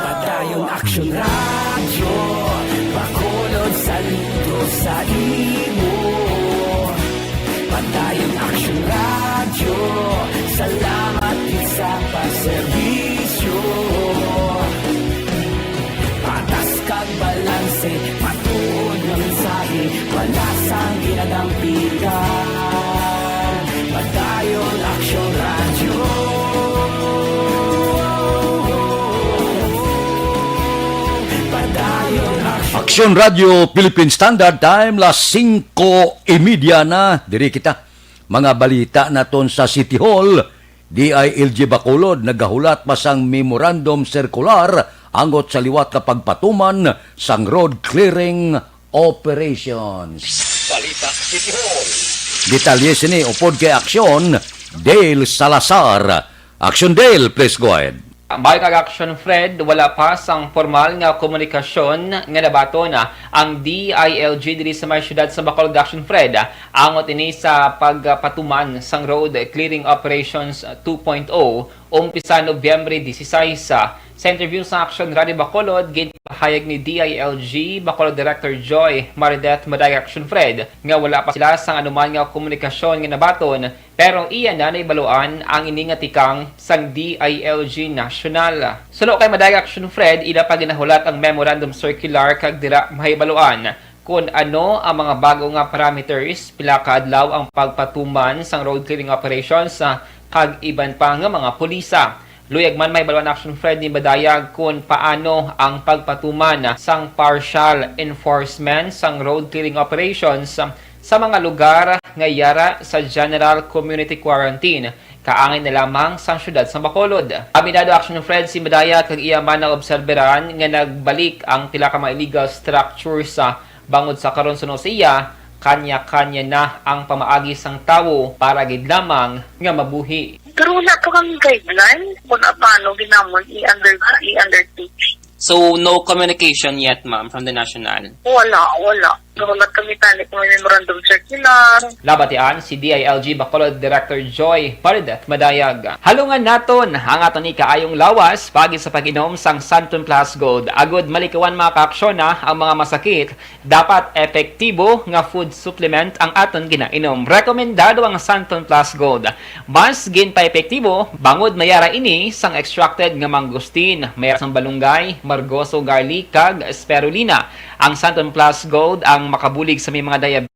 Padayon Aksyon Radyo, Bacolod, Aksyon Radio Philippine Standard Time, las singko y media na. Diri kita. Mga balita naton sa City Hall. D I L G Bacolod nagahulat pa sang memorandum circular angot sa liwat nga pagpatuman sang road clearing operations. Balita City Hall. Detalye sini upod kay Aksyon Dale Salazar. Aksyon Dale, please go ahead. Maayo kag Aksyon Fred, wala pa sang formal nga komunikasyon nga nabaton ang D I L G diri sa may siyudad sa Bacolod, Aksyon Fred, angot ini sa pagpatuman sang Road Clearing Operations two point oh, umpisa Nobyembre dieciséis. Sa interview sa Aksyon Radio Bacolod, ginpahayag ni D I L G Bacolod Director Joy Maridet Madayag, Aksyon Fred, nga wala pa sila sang anuman nga komunikasyon nga nabaton, pero iya na nahibaluan ang ini nga tikang sang D I L G National. Suno kay Madayag, Aksyon Fred, ila pa ginahulat ang memorandum circular kag dira mahibaluan kon ano ang mga bago nga parameters, pila ka adlaw ang pagpatuman sang road clearing operations, ah, kag iban pa nga mga pulisa. Luyag man mahibaluan, Aksyon Fred, ni Madayag kon paano ang pagpatuman sang partial enforcement sang road clearing operations sa mga lugar nga yara sa general community quarantine, kaangay na lamang sang siyudad sang Bacolod. Aminado, Aksyon Fred, si Madayag kag iya man naobserbaran nga nagbalik ang pila ka mga illegal structures, ah, bangod sa karon, suno sa iya, kanya-kanya na ang pamaagi sang tawo para gid lamang nga mabuhi. Pero wala pa kami guideline kung paano ginamon i-under-, i-undertake. So, no communication yet, ma'am, from the national? Wala, wala. Nahulat kami tani kung may memorandum circular. Labat yan, si D I L G Bacolod Director Joy Maridet Madayag. Halungan naton ang aton ni kaayong lawas pagi sa pag-inom sang Santon Plus Gold. Agud malikawan, mga kaaksyon, na ang mga masakit, dapat epektibo nga food supplement ang aton ginainom. Rekomendado ang Santon Plus Gold. Mas ginpaepektibo bangod may ara ini sang extracted nga mangosteen, may ara sang balunggay, margoso, garlic, kag spirulina. Ang Santon Plus Gold ang makabulig sa may mga diabetes.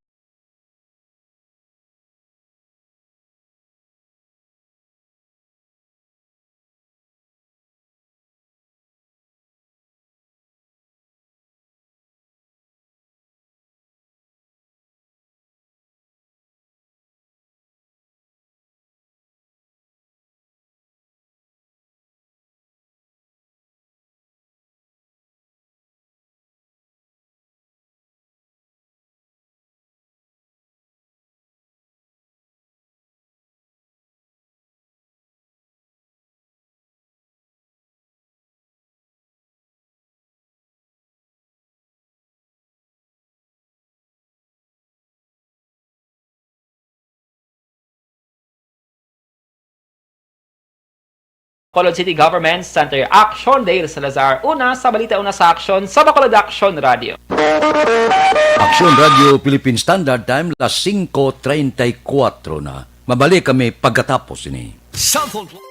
Bacolod City Government Center, Aksyon Dale Salazar. Una sa balita, una sa aksyon sa Bacolod Aksyon Radio. Aksyon Radio Philippine Standard Time, las singko treinta y cuatro na. Mabalik kami pagkatapos ini. Sample.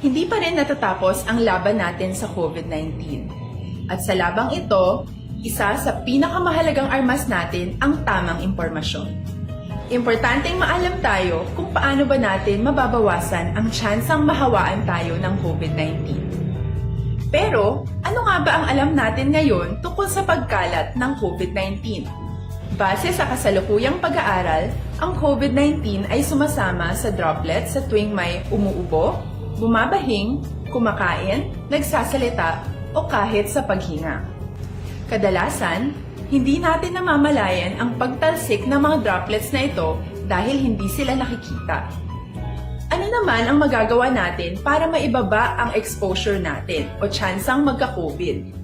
Hindi pa rin natatapos ang laban natin sa COVID nineteen. At sa labang ito, isa sa pinakamahalagang armas natin ang tamang impormasyon. Importanteng maalam tayo kung paano ba natin mababawasan ang tsansang mahawaan tayo ng COVID nineteen. Pero, ano nga ba ang alam natin ngayon tungkol sa pagkalat ng COVID nineteen? Base sa kasalukuyang pag-aaral, ang COVID nineteen ay sumasama sa droplets sa tuwing may umuubo, bumabahing, kumakain, nagsasalita, o kahit sa paghinga. Kadalasan, hindi natin namamalayan ang pagtalsik ng mga droplets na ito dahil hindi sila nakikita. Ano naman ang magagawa natin para maibaba ang exposure natin o tsansang magka-COVID?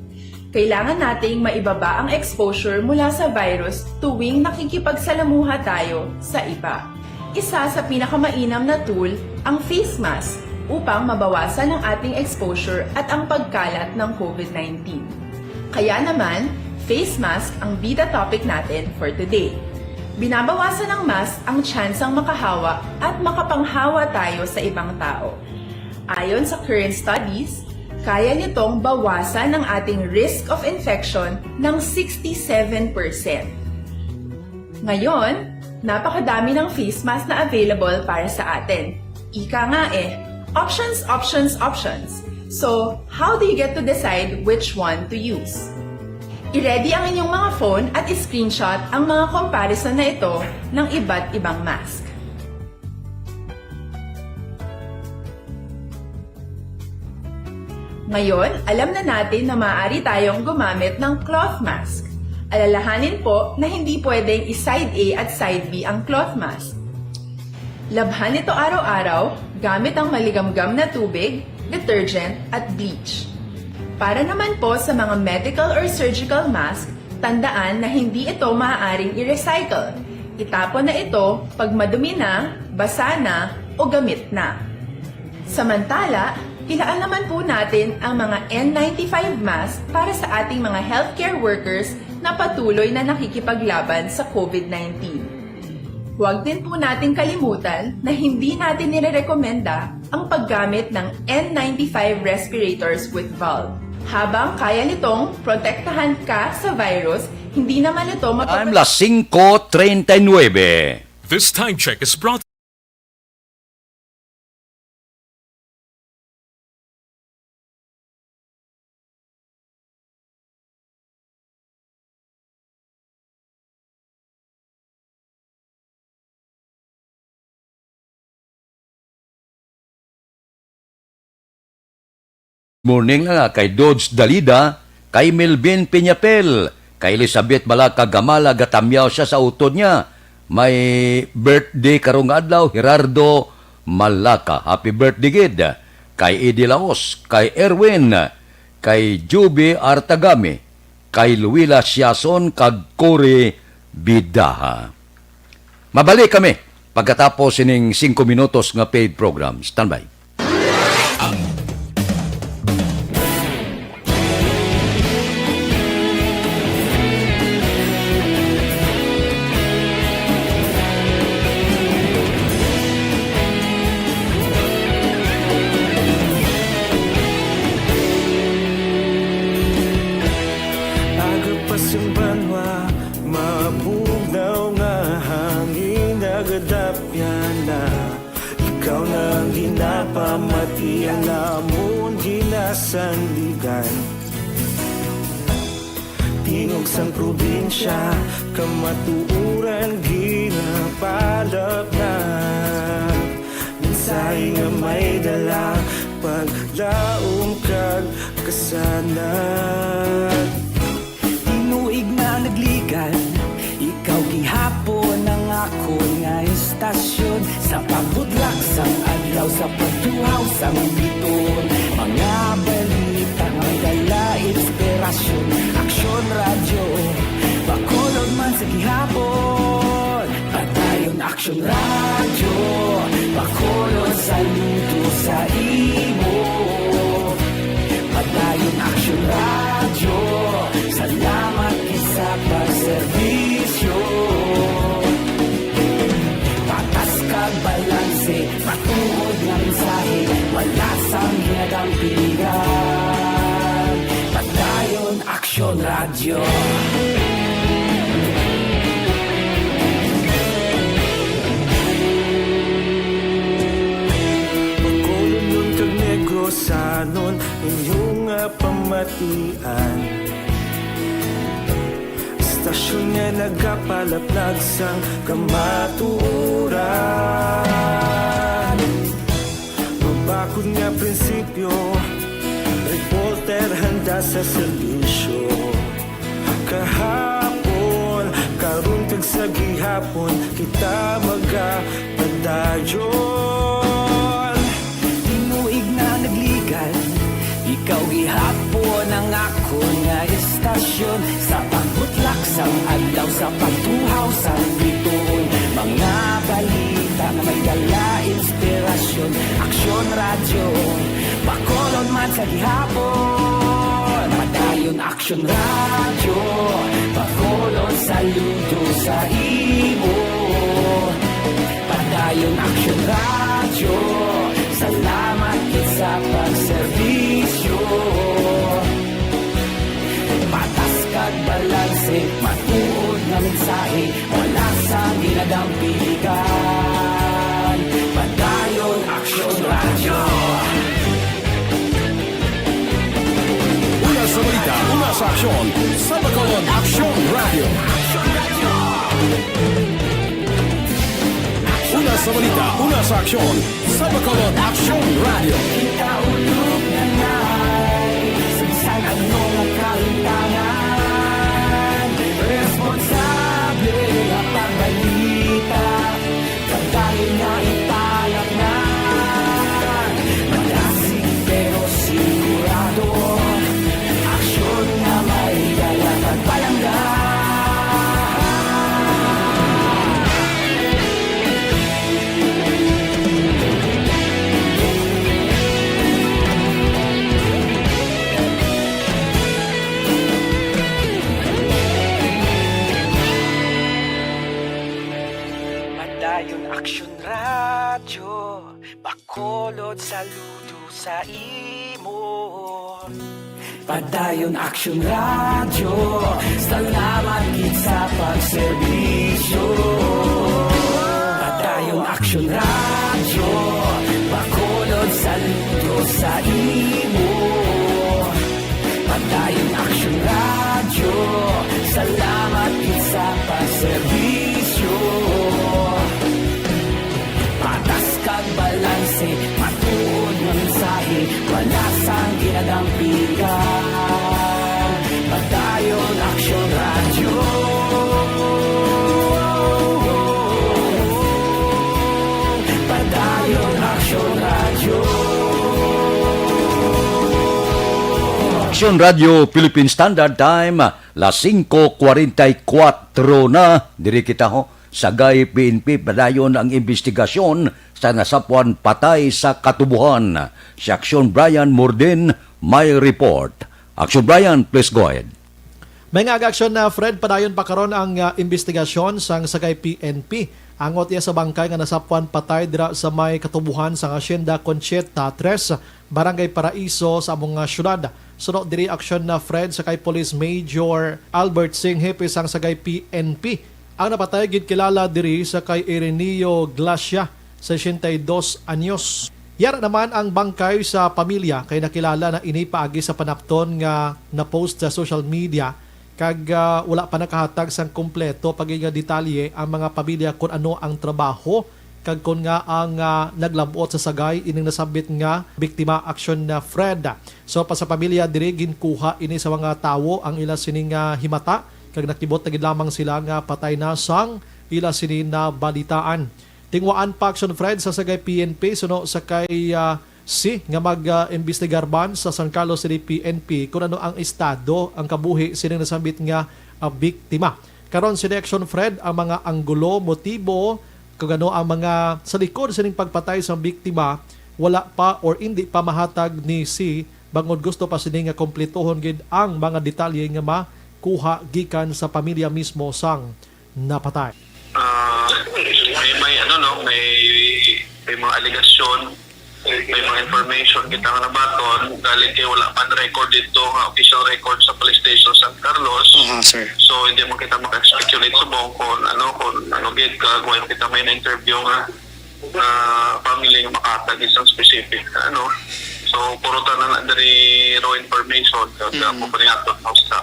Kailangan nating maibaba ang exposure mula sa virus tuwing nakikipagsalamuha tayo sa iba. Isa sa pinakamainam na tool ang face mask upang mabawasan ang ating exposure at ang pagkalat ng COVID nineteen. Kaya naman, face mask ang bida topic natin for today. Binabawasan ng mask ang tsansang makahawa at makapanghawa tayo sa ibang tao. Ayon sa current studies, kaya nitong bawasan ang ating risk of infection ng sixty-seven percent. Ngayon, napakadami ng face mask na available para sa atin. Ika nga eh, options, options, options. So, how do you get to decide which one to use? I-ready ang inyong mga phone at i-screenshot ang mga comparison na ito ng iba't ibang mask. Ngayon, alam na natin na maaari tayong gumamit ng cloth mask. Alalahanin po na hindi pwedeng i-side A at side B ang cloth mask. Labhan ito araw-araw gamit ang maligamgam na tubig, detergent, at bleach. Para naman po sa mga medical or surgical mask, tandaan na hindi ito maaaring i-recycle. Itapon na ito pag madumi na, basa na, o gamit na. Samantala, ilaan naman po natin ang mga N ninety-five mask para sa ating mga healthcare workers na patuloy na nakikipaglaban sa COVID nineteen. Huwag din po nating kalimutan na hindi natin nirerekomenda ang paggamit ng N ninety-five respirators with valve. Habang kaya nitong protektahan ka sa virus, hindi naman ito mapapa- Time las singko treinta y nueve. This time check is brought Morning nga kay Dodge Dalida, kay Melvin Peñapel, kay Elizabeth Malaka Gamala, gatamyaw siya sa utod niya. May birthday karong adlaw, Gerardo Malaka. Happy birthday gid kay Eddie Laos, kay Erwin, kay Juby Artagami, kay Luila Siason, kag Cory Bidaha. Mabalik kami pagkatapos sining singko minutos nga paid program. Standby. Aga pa sing banwa, mabugnaw nga hangin, nagadapyan na. Ikaw na ang ginapamati, ang amon ginasandigan. Tingog sang probinsya, kamatuoran ginapalapnap. Mensahe nga may dala, paglaom kag kasanag. Tinuig na nagligan, ikaw gihapon ang akon nga istasyon. Sa pagbutlak sang adlaw, sa pagtuhaw sang biton, mga balita may dala inspirasyon. Aksyon Radyo, Bacolod man sa gihapon. Padayon Aksyon Radyo, Bacolod, saludo sa imo. Padayon Aksyon Radyo, salamat gid sa pagserbisyo. Patas kag balanse, matuod nga mensahe, wala sang Bacolodnon kag Negrosanon, inyo nga pamatian. Istasyon nga nagapalaplag sang kamatuoran. Mabakod nga prinsipyo, reporter handa sa serbisyo. Kahapon, karon kag sa gihapon, kita magapadayon. Tinuig na nagligan, ikaw gihapon ang akon nga istasyon. Sa pagbutlak sang adlaw, sa pagtuhaw sang bituon, mga balita nga may dala inspirasyon. Aksyon Radyo, Bacolod man sa gihapon. Padayon Aksyon Radyo, Bacolod saludo sa imo. Padayon Aksyon Radyo, salamat gid sa pagserbisyo. Patas kag balanse, matuod nga mensahe, wala sang ginadampigan. Padayon Aksyon Radyo. Una sa balita, una sa aksyon, sa Bacolod Aksyon Radyo. Una sa balita, una sa aksyon, sa Bacolod Aksyon Radyo. Kita ulog na ngay, sa bisan ano nga kahintangan, responsable nga pagbalita. Pagdayon nga ipalatnan, madasig pero sigurado. Aksyon nga may dala kag palangga. Padayon Aksyon Radyo, Bacolod saludo sa imo. Padayon Aksyon Radyo, salamat gid sa pagserbisyo. Padayon Aksyon Radyo, Bacolod saludo sa imo. Padayon Aksyon Radyo, salamat gid sa pagserbisyo. Patas kag balanse, matuod nga mensahe, wala sang ginadampigan. Padayon Aksyon Radyo. Padayon Aksyon Radyo. Aksyon Radyo Philippine Standard Time, las singko kwarenta y kuwatro na. Diri kita, ho, Sagay P N P, padayon ang imbestigasyon sa nasapwan patay sa katubuhan. Si Aksyon Brian Mordin may report. Aksyon Brian, please go ahead. May nga aga aksyon na, Fred, padayon pa karon ang, ah, imbestigasyon sang Sagay P N P. Angot iya sa bangkay nga nasapwan patay dira sa may katubuhan sang Hacienda Concheta tres, Barangay Paraiso sa amo nga syudad. Suno diri aksyon na, Fred, sa kay Police Major Albert Singh, hepe sang Sagay P N P. Ang napatay gid kilala diri sa kay Ireneo Glacia, sesenta y dos anyos. Yara naman ang bangkay sa pamilya kay nakilala na ini paagi sa panapton nga na-post sa social media, kag, ah, wala pa nakahatag sang kompleto pa gid nga detalye ang mga pamilya kon ano ang trabaho kag kon nga ang, ah, naglab-ot sa Sagay ining nasambit nga biktima, aksyon na, Fred. So, pa sa pamilya diri, ginkuha ini sa mga tawo ang ila sini nga himata kag nakibot na gid lamang sila nga patay na sang ila sini nabalitaan. Tinguhaan pa, aksyon, Fred, sa Sagay P N P suno sa kay, ah, si nga mag, ah, imbestigar man sa San Carlos City P N P kung ano ang estado, ang kabuhi sining nasambit nga, ah, biktima. Karon, sini, aksyon, Fred, ang mga anggulo, motibo, kung ano ang mga sa likod sining pagpatay sang biktima, wala pa or indi pa mahatag ni si, bangod gusto pa sini nga kompletohon gid ang mga detalye nga makuha gikan sa pamilya mismo sang napatay. Ah, may, may ano, no, may, may mga alegasyon, may mga information kita nga nabaton, dahil kay wala man record dito nga official record sa police station San Carlos. Aha, sir. So, hindi man kita maka-speculate subong kung ano, kung ano gid, kag wala kita may na-interview nga, nga family nga makatag isang specific na ano. So, puro tanan na diri raw information, kag, mm, ah, pupuniaton na sa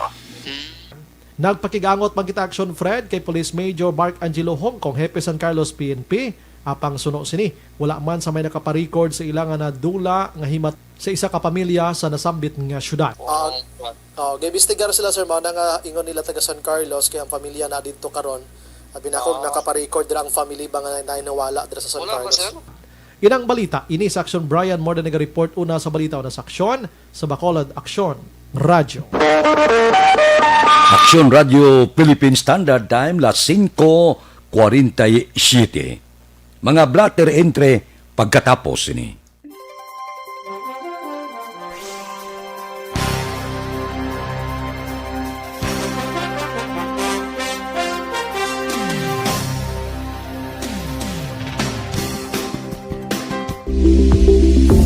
Nagpakig-angot man kita, Action Fred, kay Police Major Mark Angelo Hongkong, Hepe San Carlos P N P. Apang suno sini, wala man sa may nakaparecord sa ila nga nadula nga himat sa isa ka pamilya sa nasambit nga syudad. Ah, oh, gaimbestigar sila, sir, mao na nga ingon nila taga San Carlos, kay ang pamilya na didto karon. Abi nako, nakaparecord dira ang family ba nga naay nawala dira sa San Carlos? Inang balita ini sa Action Brian, more than nag-report una sa balita una sa Action sa Bacolod Action Radyo. Action Radio Philippine Standard Time, las singko kwarenta y siete. Mga blotter entre pagkatapos ini.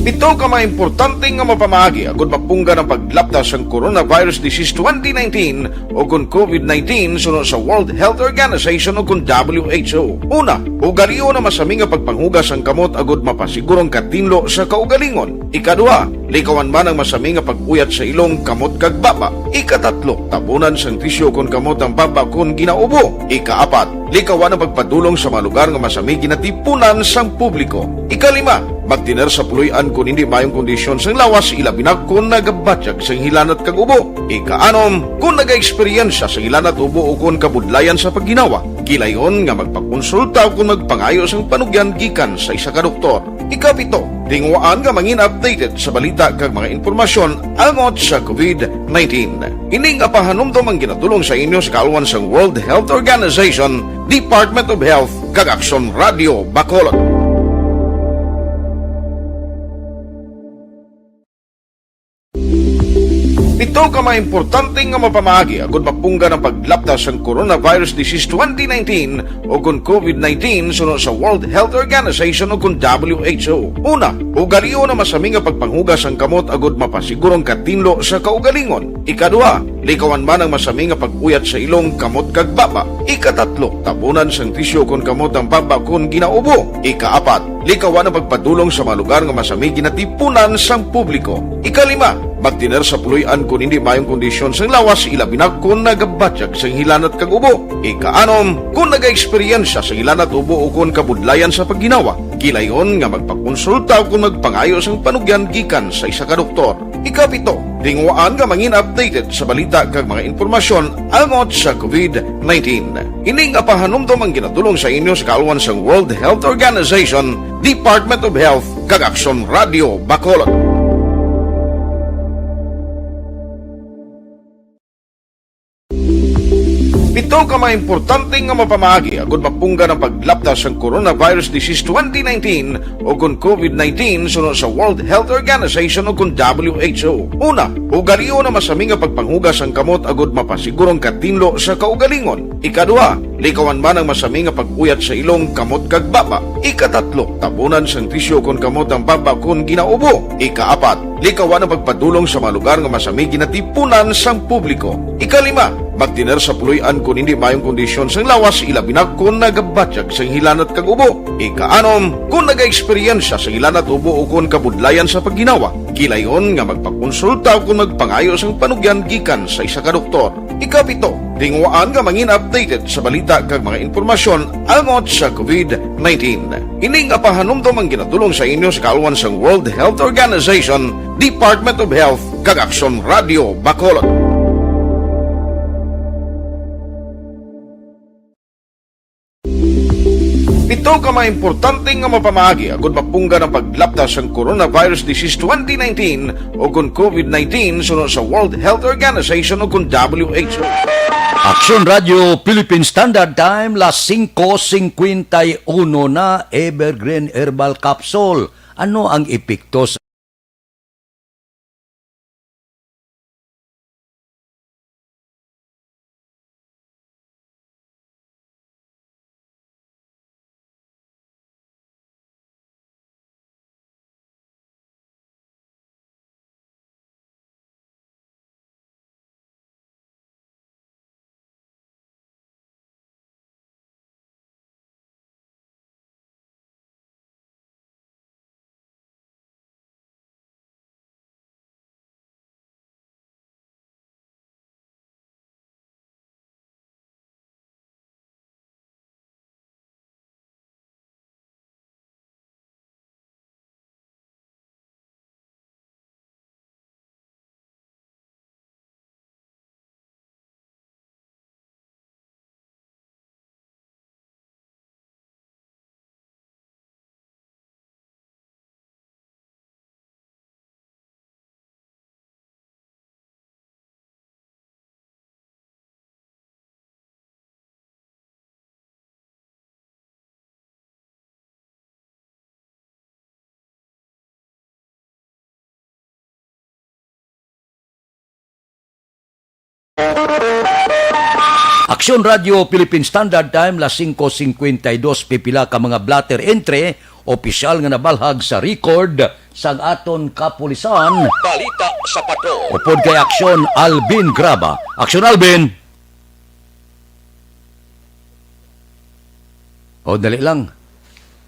Pito ka mga importante nga mapamaagi agud mapunggan ang paglapta sang coronavirus disease twenty nineteen o kon COVID nineteen suno sa World Health Organization o kon W H O. Una, ugalion ang masami nga pagpanghugas sang kamot agud mapasiguro ang katinlo sa kaugalingon. Ikaduha, likawan man ang masami nga pag-uyat sa ilong, kamot, kag baba. Ikatatlo, tabunan sang tisyu kon kamot ang baba kon ginaubo. Ikaapat, likawan ang pagpadulong sa mga lugar nga masami ginatipunan sang publiko. Ikalima, magtener sa puloy-an kon hindi maayong kondisyon sang lawas, ilabi na kon nagabatyag sang hilanat kag ubo. Ikaanom, kon nagaeksperyensya sang hilanat, ubo, o kon kabudlayan sa pagginawa, gilayon nga magpakonsulta o kon magpangayo sang panugyan gikan sa isa ka doktor. Ikapito, tinguhaan nga mangin updated sa balita kag mga impormasyon angot sa COVID nineteen. Ini nga pahanumdom ang ginadul-ong sa inyo sa kaalwan sang World Health Organization, Department of Health, kag Aksyon Radio Bacolod. Pito ka mga importante nga mapamaagi agud mapunggan ang paglapta sang coronavirus disease twenty nineteen o kon COVID nineteen suno sa World Health Organization o kon W H O. Una, ugalion ang masami nga pagpanghugas sang kamot agud mapasiguro ang katinlo sa kaugalingon. Ikaduha, likawan man ang masami nga pag-uyat sa ilong, kamot, kag baba. Ikatatlo, tabunan sang tisyu kon kamot ang baba kon ginaubo. Ikaapat, likawan ang pagpadulong sa mga lugar nga masami ginatipunan sang publiko. Ikalima, magtener sa puloy-an kon hindi maayong kondisyon sang lawas, ilabi na kon nagabatyag sang hilanat kag ubo. Ikaanom, kon nagaeksperyensya sang hilanat, ubo, o kon kabudlayan sa pagginawa, gilayon nga magpakonsulta o kon magpangayo sang panugyan gikan sa isa ka doktor. Ikapito, tinguhaan nga mangin updated sa balita kag mga impormasyon angot sa COVID nineteen. Ini nga pahanumdom ang ginadul-ong sa inyo sa kaalwan sang World Health Organization, Department of Health, kag Aksyon Radio Bacolod. Pito ka mga importante nga mapamaagi agud mapunggan ang paglapta sang coronavirus disease twenty nineteen o kon COVID nineteen suno sa World Health Organization o kon W H O. Una, ugalion ang masami nga pagpanghugas sang kamot agud mapasiguro ang katinlo sa kaugalingon. Ikaduha, likawan man ang masami nga pag-uyat sa ilong, kamot, kag baba. Ikatatlo, tabunan sang tisyu kon kamot ang baba kon ginaubo. Ikaapat, likawan ang pagpadulong sa mga lugar nga masami ginatipunan sang publiko. Ikalima, magtener sa puloy-an kon hindi maayong kondisyon sang lawas, ilabi na kon nagabatyag sang hilanat kag ubo. Ikaanom, kon nagaeksperyensya sang hilanat, ubo, o kon kabudlayan sa pagginawa, gilayon nga magpakonsulta o kon magpangayo sang panugyan gikan sa isa ka doktor. Ikapito, tinguhaan nga mangin updated sa balita kag mga impormasyon angot sa COVID nineteen. Ini nga pahanumdom ang ginadul-ong sa inyo sa kaalwan sang World Health Organization, Department of Health, kag Aksyon Radio Bacolod. Pito ka mga importante nga mapamaagi agud mapunggan ang paglapta sang coronavirus disease twenty nineteen o kon COVID nineteen suno sa World Health Organization o kon W H O. Aksyon Radio Philippine Standard Time, las singko singkwenta y uno na. Evergreen Herbal Capsule. Ano ang epekto sa Aksyon Radio Philippine Standard Time, las singko singkwenta y dos, pipila ka mga blotter entry, opisyal nga nabalhag sa record sang aton kapulisan. Balita sa Patrol. Upod kay Aksyon Alvin Graba. Aksyon Alvin! O, dali lang.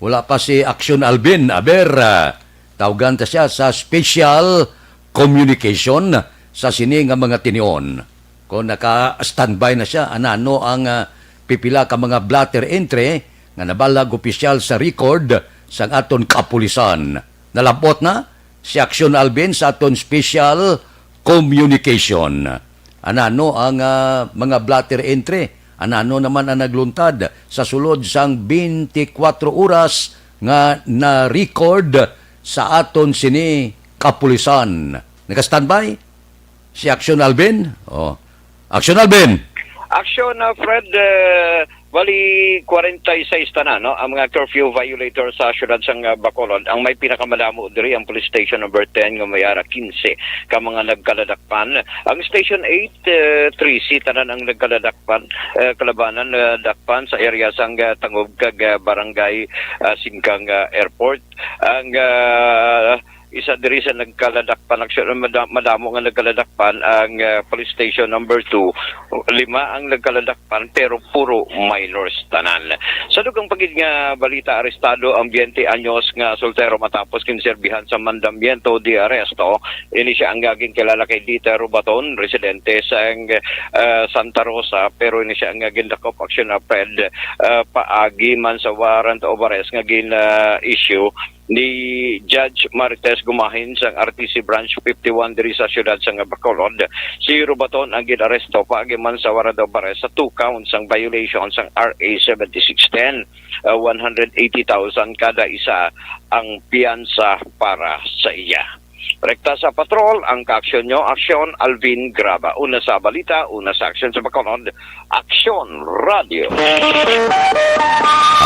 Wala pa si Aksyon Alvin. Aber, ah, tawgan ta siya sa special communication sa sini nga mga tinion. Kung naka-standby na siya, anano ang, ah, pipila ka mga blotter entry nga nabalag opisyal sa record sang aton kapulisan? Nalabot na si Aksyon Alvin sa aton special communication. Anano ang, ah, mga blotter entry? Anano naman ang nagluntad sa sulod sang twenty-four oras nga na-record sa aton sini kapulisan? Naka-standby si Aksyon Alvin? Oh. Aksyon Alvin! Aksyon, ah, Fred, eh, bali, kwarenta y seis tanan, no, ang mga curfew violators sa siyudad sang, ah, Bacolod. Ang may pinakamadamo diri ang Police Station Number Ten nga may ara quince ka mga nagkaladakpan. Ang Station Eight, eh, trese tanan ang nagkaladakpan, eh, kalabanan, eh, dakpan sa area sang, ah, Tangub kag, ah, Barangay, ah, Singkang, ah, Airport. Ang, ah, isa diri sa nagkaladakpan, actually, mada-, madamo nga nagkaladakpan ang, ah, Police Station Number Two. Lima ang nagkaladakpan, pero puro minors tanan. Sa dugang pa gid nga balita, arestado ang twenty anyos nga soltero matapos ginserbihan sa mandamiento de arresto. Ini sia ang ginkilala kay Dieter Rubaton, residente sa, ah, Santa Rosa, pero ini sia ang gindakop aksyon na Fred, ah, paagi man sa warrant of arrest nga gin-issue ni Judge Marites Gumahin sang R T C Branch fifty-one diri sa siyudad sang Bacolod. Si Rubaton ang gin-aresto paagi man sa warrant of arrest sa two counts sang violation sang R A seventy-six ten, uh, one hundred eighty thousand kada isa ang piyansa para sa iya. Rekta sa patrol, ang kaaksyon nyo, Aksyon Alvin Graba. Una sa balita, una sa aksyon sa Bacolod, Aksyon Radio.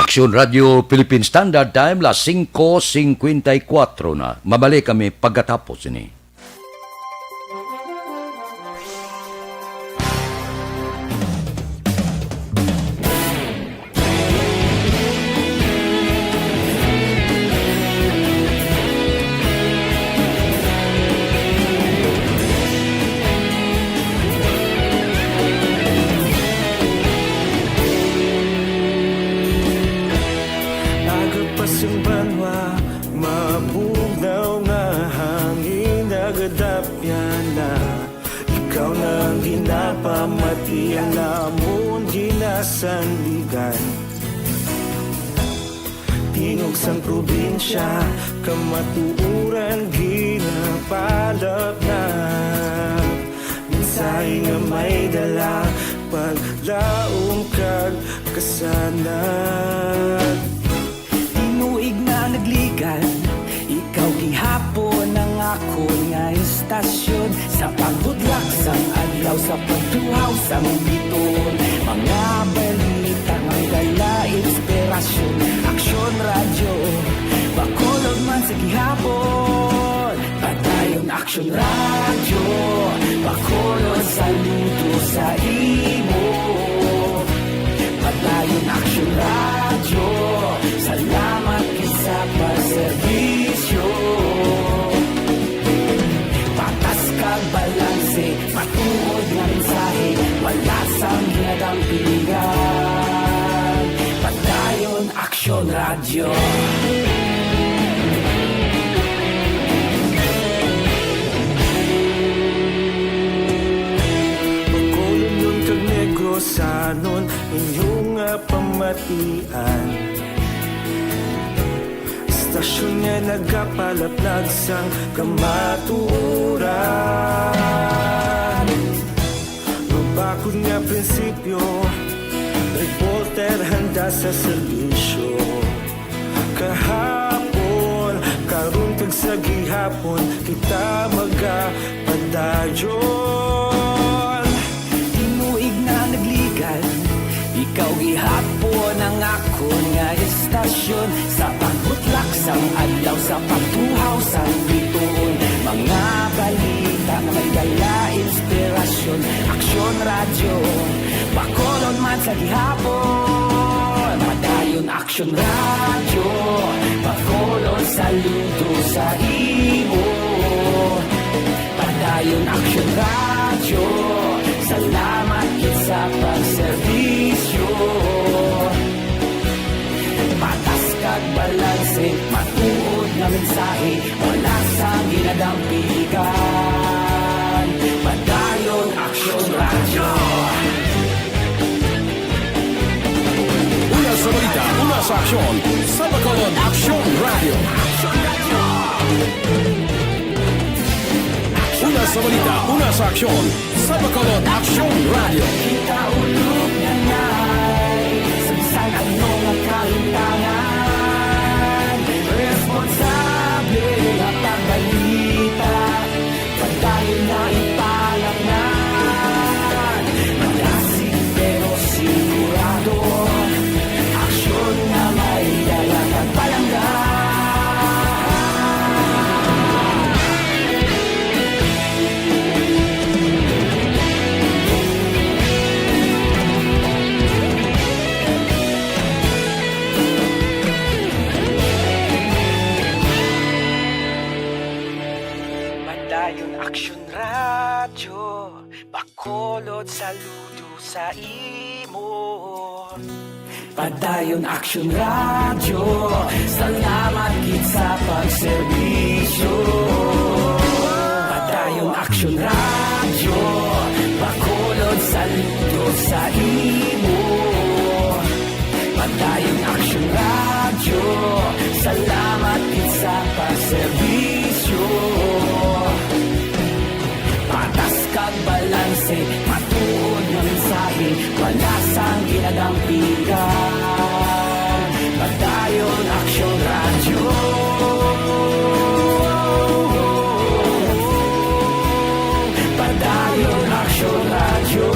Aksyon Radio Philippine Standard Time, las singko singkwenta y kuwatro na. Mabalik kami pagkatapos ini. Aga pa sing banwa, mabugnaw nga hangin, nagadapyan na. Ikaw na ang ginapamati, ang amon ginasandigan. Tingog sang probinsya, kamatuoran ginapalapnap. Mensahe nga may dala, paglaom kag kasanag. Tinuig na nagligan, ikaw gihapon ang akon nga istasyon. Sa pagbudlak sang adlaw, sa pagtuhaw sang bituon, mga balita nga may dala inspirasyon. Aksyon Radyo, Bacolod man sa gihapon. Padayon Aksyon Radyo, Bacolod, saludo sa imo. Padayon Aksyon Radyo, salamat gid sa pagserbisyo. Patas kag balanse, matuod nga mensahe, wala sang ginadampingan. Padayon Aksyon Radyo. Bacolodnon kag Negrosanon, inyo nga pamatian. Istasyon nga nagapalaplag sang kamatuoran. Mabakod nga prinsipyo, reporter handa sa serbisyo. Kahapon, karon kag sa gihapon, kita magapadayon. Tinuig na nagligan, ikaw gihapon ang akon nga istasyon. Sa pagbutlak sang adlaw, sa pagtuhaw sang bituon, mga balita nga may dala inspirasyon. Aksyon Sa gihapon, Padayon Aksyon Radyo, Bacolod, saludo sa imo. Padayon Aksyon Radyo, salamat gid sa pagserbisyo. Patas kag balanse, matuod nga mensahe, wala sang ginadampigan. Padayon Aksyon Radyo. Una sa balita, una sa aksyon, sa Bacolod Aksyon Radyo. Una sa balita, una sa aksyon, sa Bacolod Aksyon Radyo. Kita ulog na nai, sa bisan ano nga kahintangan, responsable nga pagbalita, padayon na ipalangnan. Malasig pero sigurado, aksyon nga may dala kag palangga. Padayon Aksyon Radyo, Bacolod, saludo sa imo. Padayon Aksyon Radyo, salamat gid sa pagserbisyo. Padayon Aksyon Radyo, Bacolod, saludo sa imo. Padayon Aksyon Radyo, salamat gid sa pagserbisyo. Patas kag balanse, matuod nga mensahe, wala sang ginadampigan. Padayon Aksyon Radyo. Padayon Aksyon Radyo.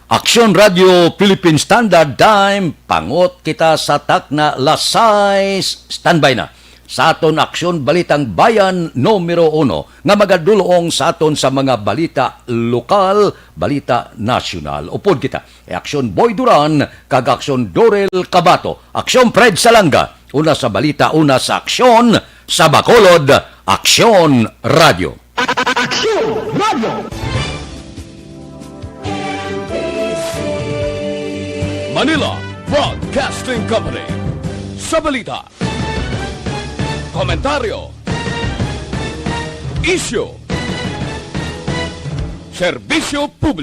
Aksyon Radyo Philippine Standard Time, pangot kita sa takna las sais. Standby na sa aton Aksyon Balitang Bayan numero uno nga magadulong sa aton sa mga balita lokal, balita nasyonal. Upod kita, eh, Aksyon Boy Duran kag Aksyon Dorel Cabato, Aksyon Fred Salanga, una sa balita, una sa aksyon, sa Bacolod, Aksyon Radyo. Aksyon Radyo. Manila Broadcasting Company. Sa balita, komentaryo, isyu, serbisyo publiko.